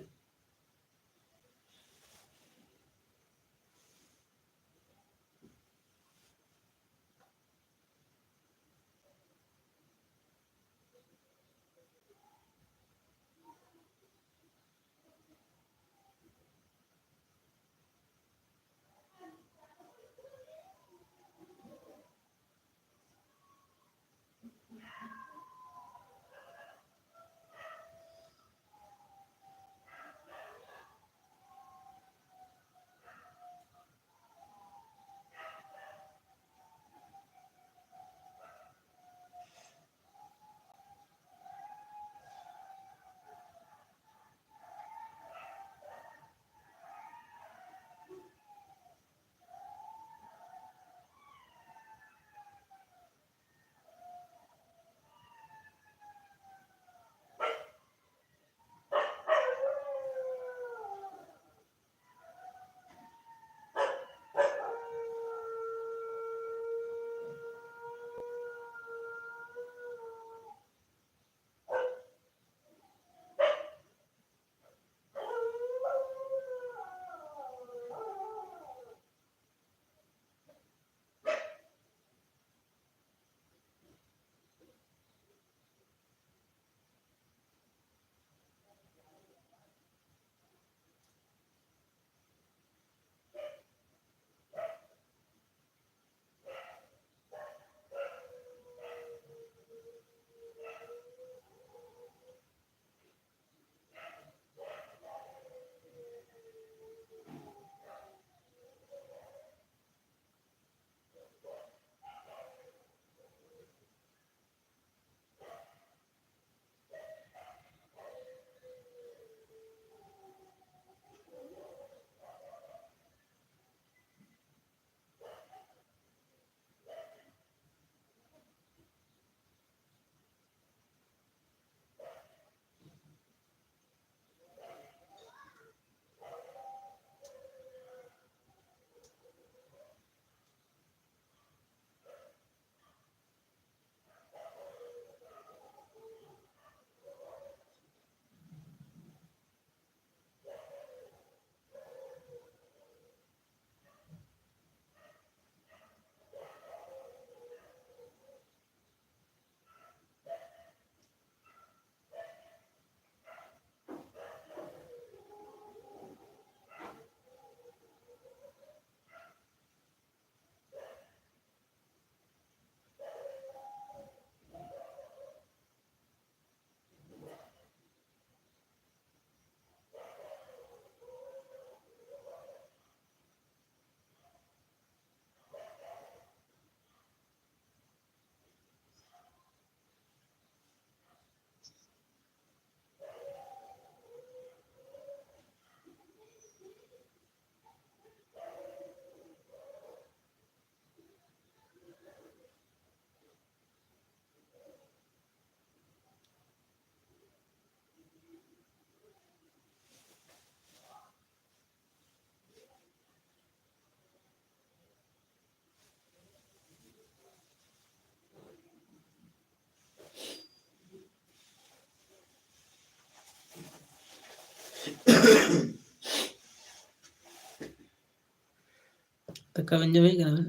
ᱚᱠᱟ ᱵᱮᱱ ᱡᱚᱢᱮᱫ ᱠᱟᱱᱟ ᱵᱮᱱ?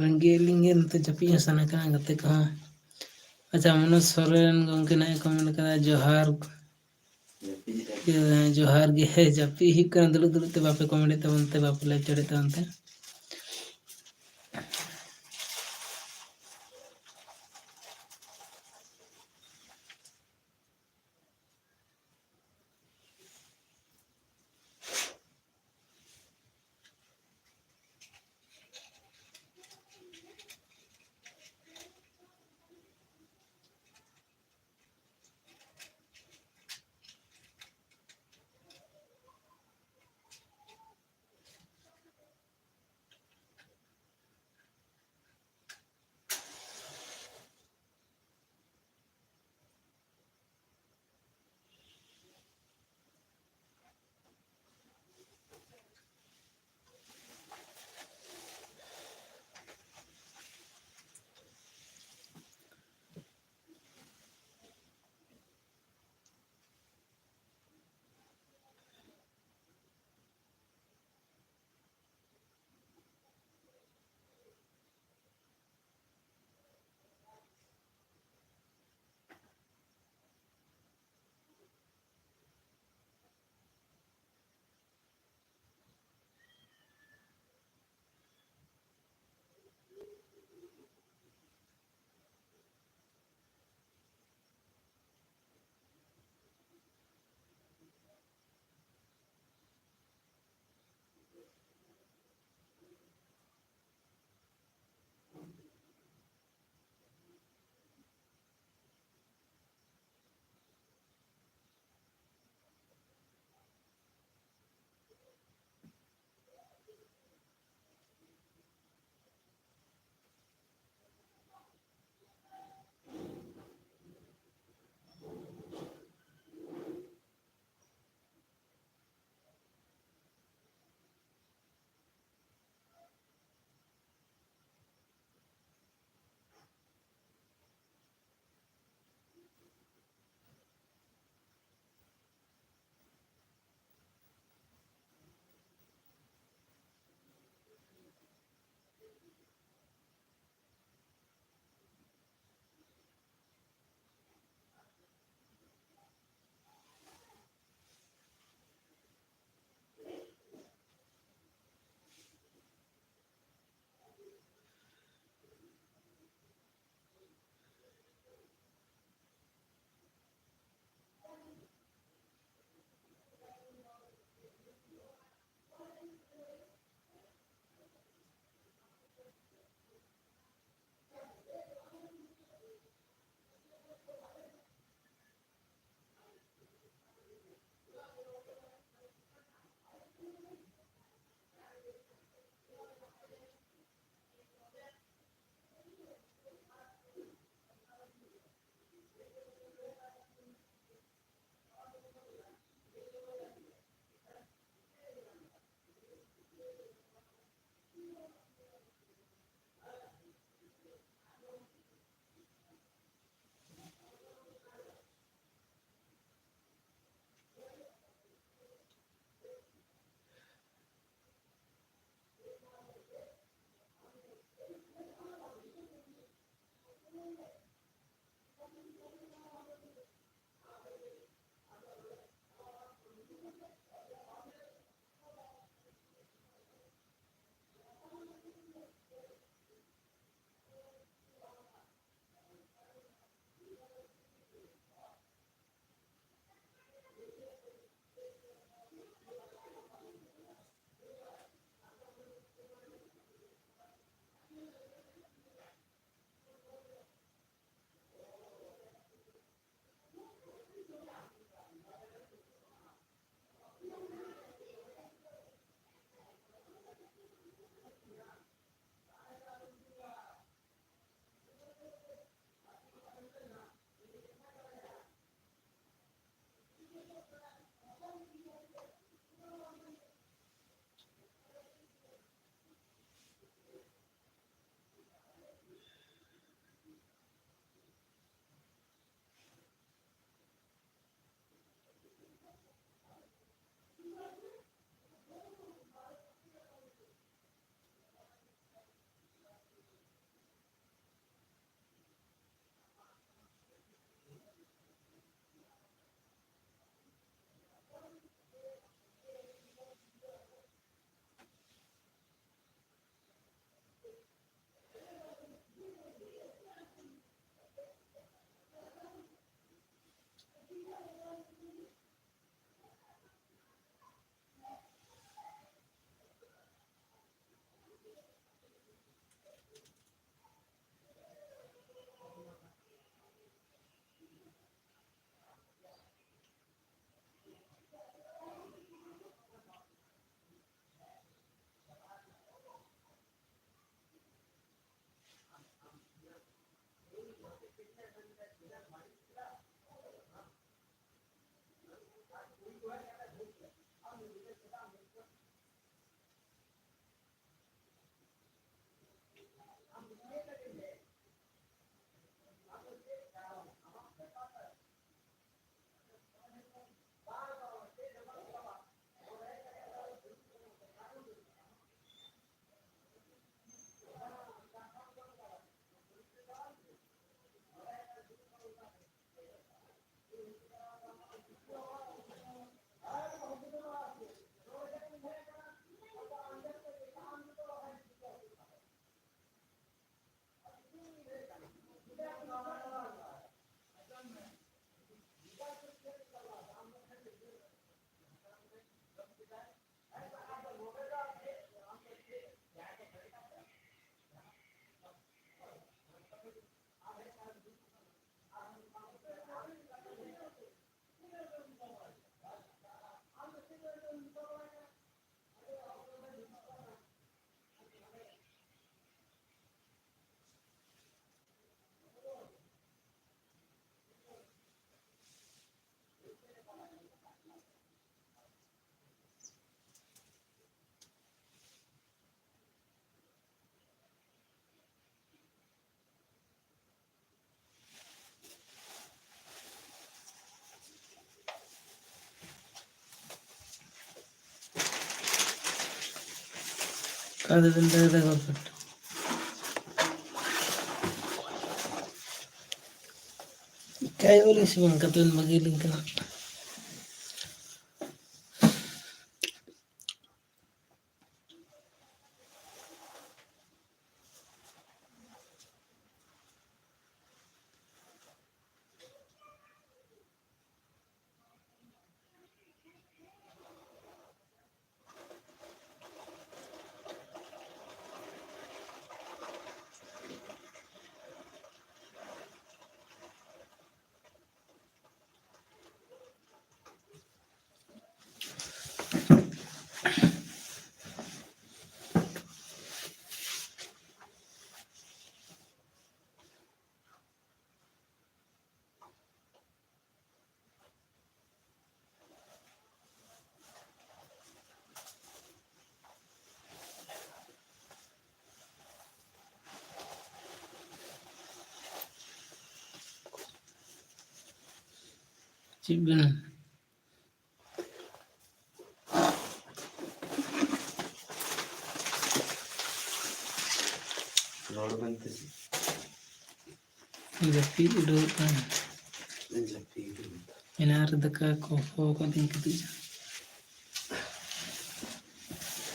ᱨᱮᱸᱜᱮᱡ ᱞᱤᱧ ᱜᱮ ᱱᱚᱛᱮ ᱡᱟᱹᱯᱤᱫ ᱦᱚᱸ ᱥᱟᱱᱟ ᱠᱟᱱᱟ ᱜᱟᱛᱮ ᱠᱚᱦᱚᱸ᱾ ᱟᱪᱪᱷᱟ, ᱢᱚᱱᱳᱡᱽ ᱥᱚᱨᱮᱱ ᱜᱚᱢᱠᱮ ᱱᱟᱦᱟᱜ ᱮ comment ᱠᱟᱫᱟ, "ᱡᱚᱦᱟᱨ, ᱡᱚᱦᱟᱨ ᱜᱮ, ᱦᱮᱸ, ᱡᱟᱹᱯᱤᱫ ᱦᱩᱭᱩᱜ ᱠᱟᱱᱟ ᱫᱩᱲᱩᱵ ᱫᱩᱲᱩᱵ ᱛᱮ, ᱵᱟᱯᱮ comment ᱮᱫ ᱛᱟᱵᱚᱱ ᱛᱮ, ᱵᱟᱯᱮ live ᱪᱟᱲᱮᱫ ᱛᱟᱵᱚᱱ ᱛᱮ?" ᱟᱫᱚ ᱵᱮᱱ ᱫᱟᱹᱲ ᱫᱟ ᱜᱚᱞᱯᱚ᱾ ᱠᱟᱭ ᱚᱞ ᱥᱮ ᱵᱟᱝ ᱠᱟᱛᱮ ᱵᱮᱱ ᱵᱟᱹᱜᱤ ᱞᱤᱧ ᱠᱟᱱᱟ᱾ ᱪᱮᱫ ᱵᱮᱱ ᱨᱚᱲ ᱵᱮᱱ ᱛᱮ᱾ ᱡᱟᱹᱯᱤᱫ ᱩᱰᱩᱠᱚᱜ ᱠᱟᱱᱟ᱾ ᱡᱟᱹᱯᱤᱫ ᱩᱰᱩᱠᱚᱜ ᱠᱟᱱᱟ᱾ ᱮᱱᱟᱝ ᱨᱮ ᱫᱟᱠᱟ ᱠᱚ ᱦᱚᱦᱚ ᱟᱠᱟᱫᱤᱧ ᱠᱟᱹᱴᱤᱡ᱾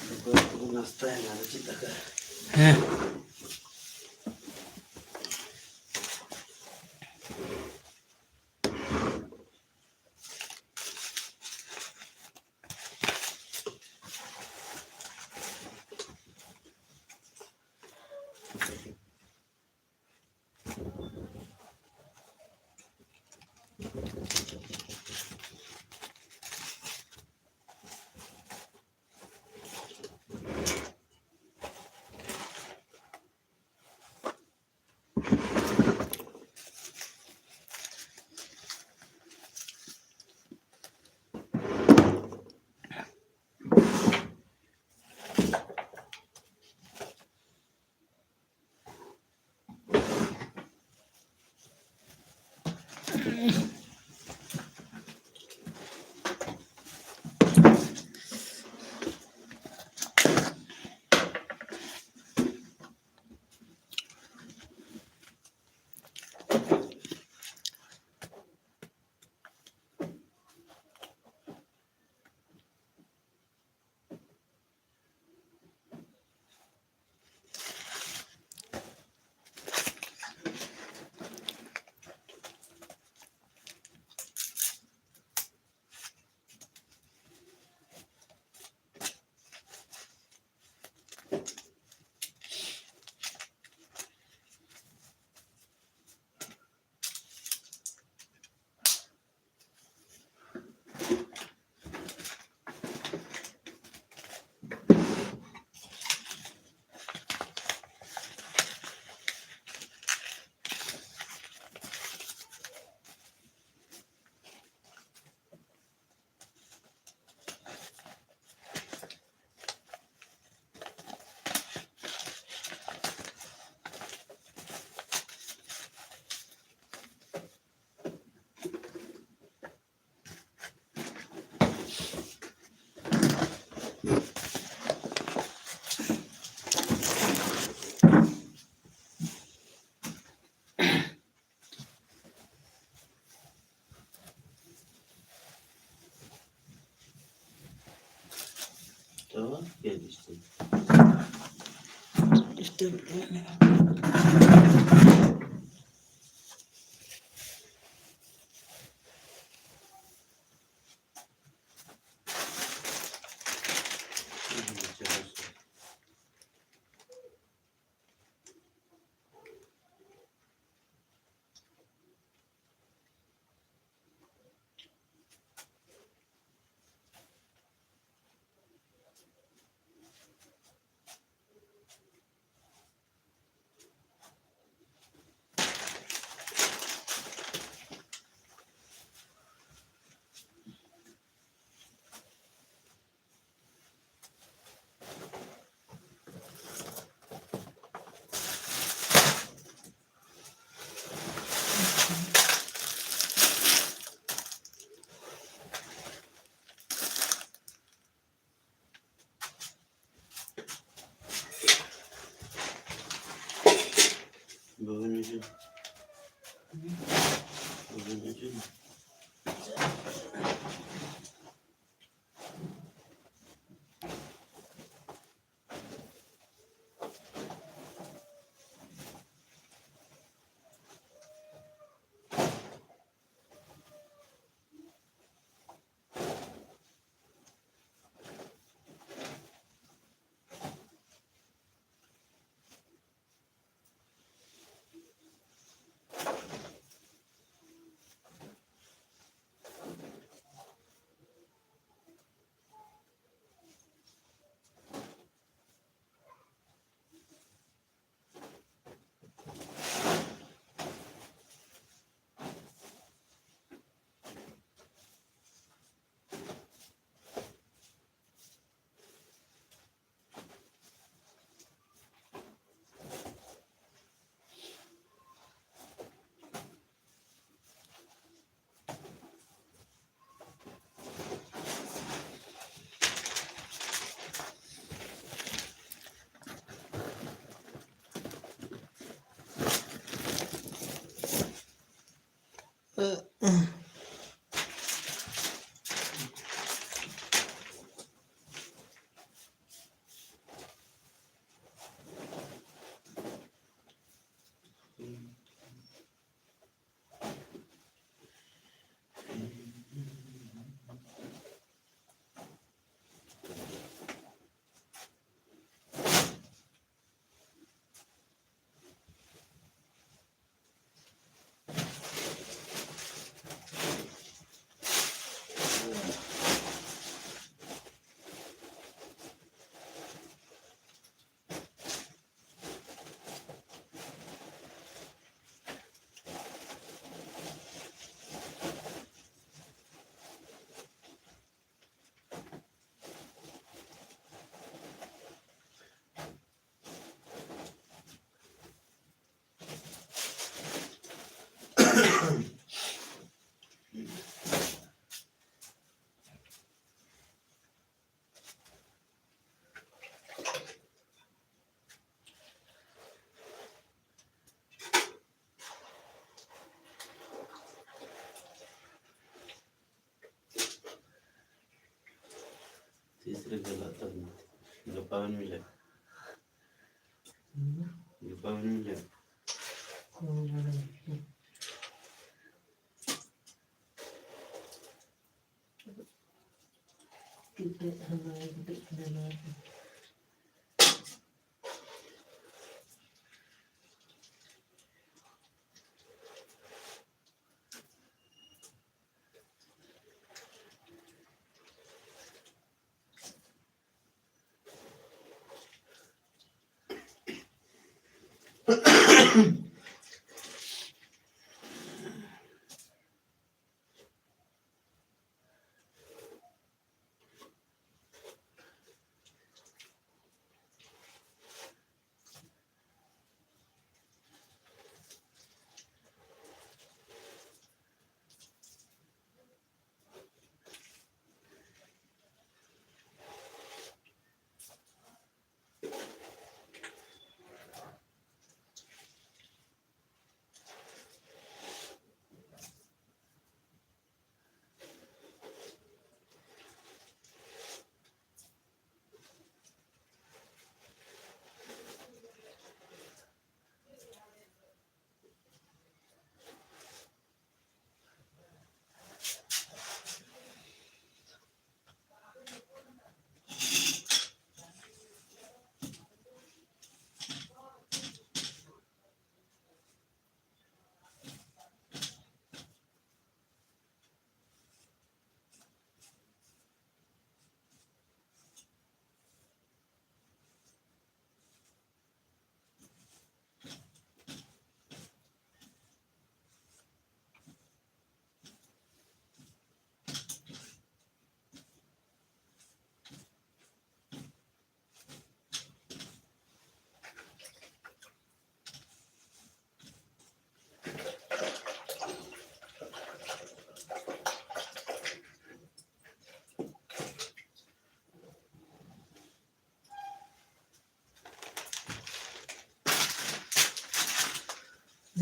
ᱫᱟᱠᱟ ᱩᱛᱩ ᱠᱚ ᱱᱟᱥᱛᱟᱭᱮᱱᱟ, ᱟᱫᱚ ᱪᱮᱫ ᱫᱟᱠᱟ? ᱦᱮᱸ᱾ ᱛᱚ, ᱯᱮ ᱵᱤᱥᱛᱤ᱾ ᱰᱤᱥᱴᱟᱵ ᱜᱮ ᱢᱮᱱᱟᱜᱼᱟ᱾ ᱵᱟᱵᱮᱱ ᱵᱩᱡᱷᱟᱹᱣ? ᱵᱟᱵᱮᱱ ᱵᱩᱡᱷᱟᱹᱣ? ᱛᱤᱥ ᱨᱮ ᱪᱟᱞᱟᱜ ᱛᱟᱵᱚᱱᱟ? ᱜᱟᱯᱟ ᱵᱚᱱ ᱢᱤᱞᱟᱹᱜ? ᱜᱟᱯᱟ ᱵᱚᱱ ᱢᱤᱞᱟᱹᱜ?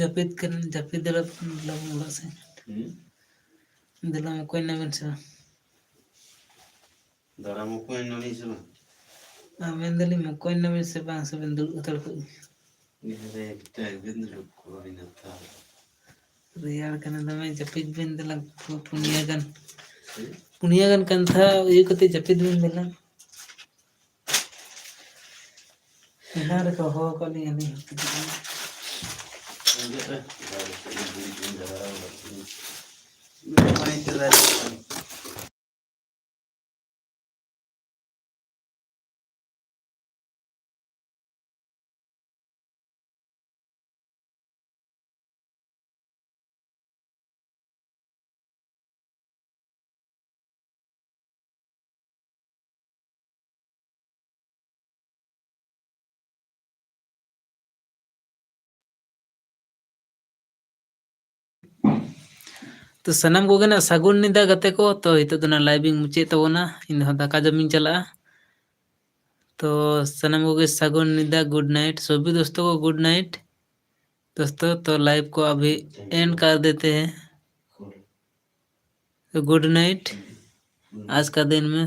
ᱡᱟᱹᱯᱤᱫ ᱠᱟᱱ, ᱡᱟᱹᱯᱤᱫ ᱫᱟᱲᱮ ᱞᱟᱵᱚᱱ ᱚᱲᱟᱜ ᱥᱮᱫ᱾ ᱦᱩᱸ? ᱫᱮᱞᱟ ᱢᱚᱠᱚᱧ ᱮᱱᱟᱵᱮᱱ ᱥᱮ ᱵᱟᱝ? ᱫᱟᱨᱟ ᱢᱚᱠᱚᱧ ᱮᱱᱟᱞᱤᱧ ᱥᱮ ᱵᱟᱝ? ᱟᱨ ᱢᱮᱱᱫᱟᱞᱤᱧ ᱢᱚᱠᱚᱧ ᱮᱱᱟᱵᱮᱱ ᱥᱮ ᱵᱟᱝ, ᱥᱮᱵᱮᱱ ᱫᱩᱲᱩᱵ ᱦᱟᱛᱟᱲ ᱠᱚᱜ ᱜᱮ? ᱤᱧ ᱫᱚ ᱮᱠᱴᱟ ᱜᱮ ᱵᱟᱹᱧ ᱫᱩᱲᱩᱵ ᱠᱚᱜᱼᱟ, ᱤᱧ ᱫᱚ ᱛᱟᱦᱞᱮ᱾ ᱨᱮᱭᱟᱲ ᱠᱟᱱᱟ ᱫᱚᱢᱮ, ᱡᱟᱹᱯᱤᱫ ᱵᱮᱱ ᱫᱮᱞᱟ, ᱯᱩ-, ᱯᱩᱱᱭᱟᱹ ᱜᱟᱱ᱾ ᱦᱩᱸ? ᱯᱩᱱᱭᱟᱹ ᱜᱟᱱ ᱠᱟᱱᱛᱷᱟ ᱩᱭᱩ ᱠᱟᱛᱮ ᱡᱟᱹᱯᱤᱫ ᱵᱮᱱ ᱫᱮᱞᱟ᱾ ᱮᱱᱟᱝ ᱨᱮᱠᱚ ᱦᱚᱦᱚ ᱟᱠᱟᱫ ᱞᱤᱧᱟ, ᱟᱹᱞᱤᱧ ᱦᱚᱸ ᱠᱟᱹᱴᱤᱡ ᱞᱤᱧ ᱟᱸᱡᱚᱢ ᱨᱮ᱾ ᱛᱚ ᱥᱟᱱᱟᱢ ᱠᱚᱜᱮ ᱱᱟᱜ ᱥᱟᱹᱜᱩᱱ ᱧᱤᱫᱟᱹ ᱜᱟᱛᱮ ᱠᱚ᱾ ᱛᱚ ᱱᱤᱛᱚᱜ ᱫᱚ ᱱᱟᱜ live ᱤᱧ ᱢᱩᱪᱟᱹᱫ ᱛᱟᱵᱚᱱᱟ, ᱤᱧ ᱫᱚ ᱦᱟᱸᱜ ᱫᱟᱠᱟ ᱡᱚᱢᱤᱧ ᱪᱟᱞᱟᱜᱼᱟ᱾ ᱛᱚ ᱥᱟᱱᱟᱢ ᱠᱚᱜᱮ ᱥᱟᱹᱜᱩᱱ ᱧᱤᱫᱟᱹ, good night ᱥᱚᱵᱤ ᱫᱳᱥᱛᱳ ᱠᱚ, good night ᱫᱳᱥᱛᱳ᱾ ᱛᱚ live ᱠᱚ ᱟᱵᱷᱤ end ᱠᱟᱨ ᱫᱮᱛᱮ ᱦᱮᱸ, good night, ᱟᱡᱽ ᱠᱟ ᱫᱤᱱ ᱢᱮ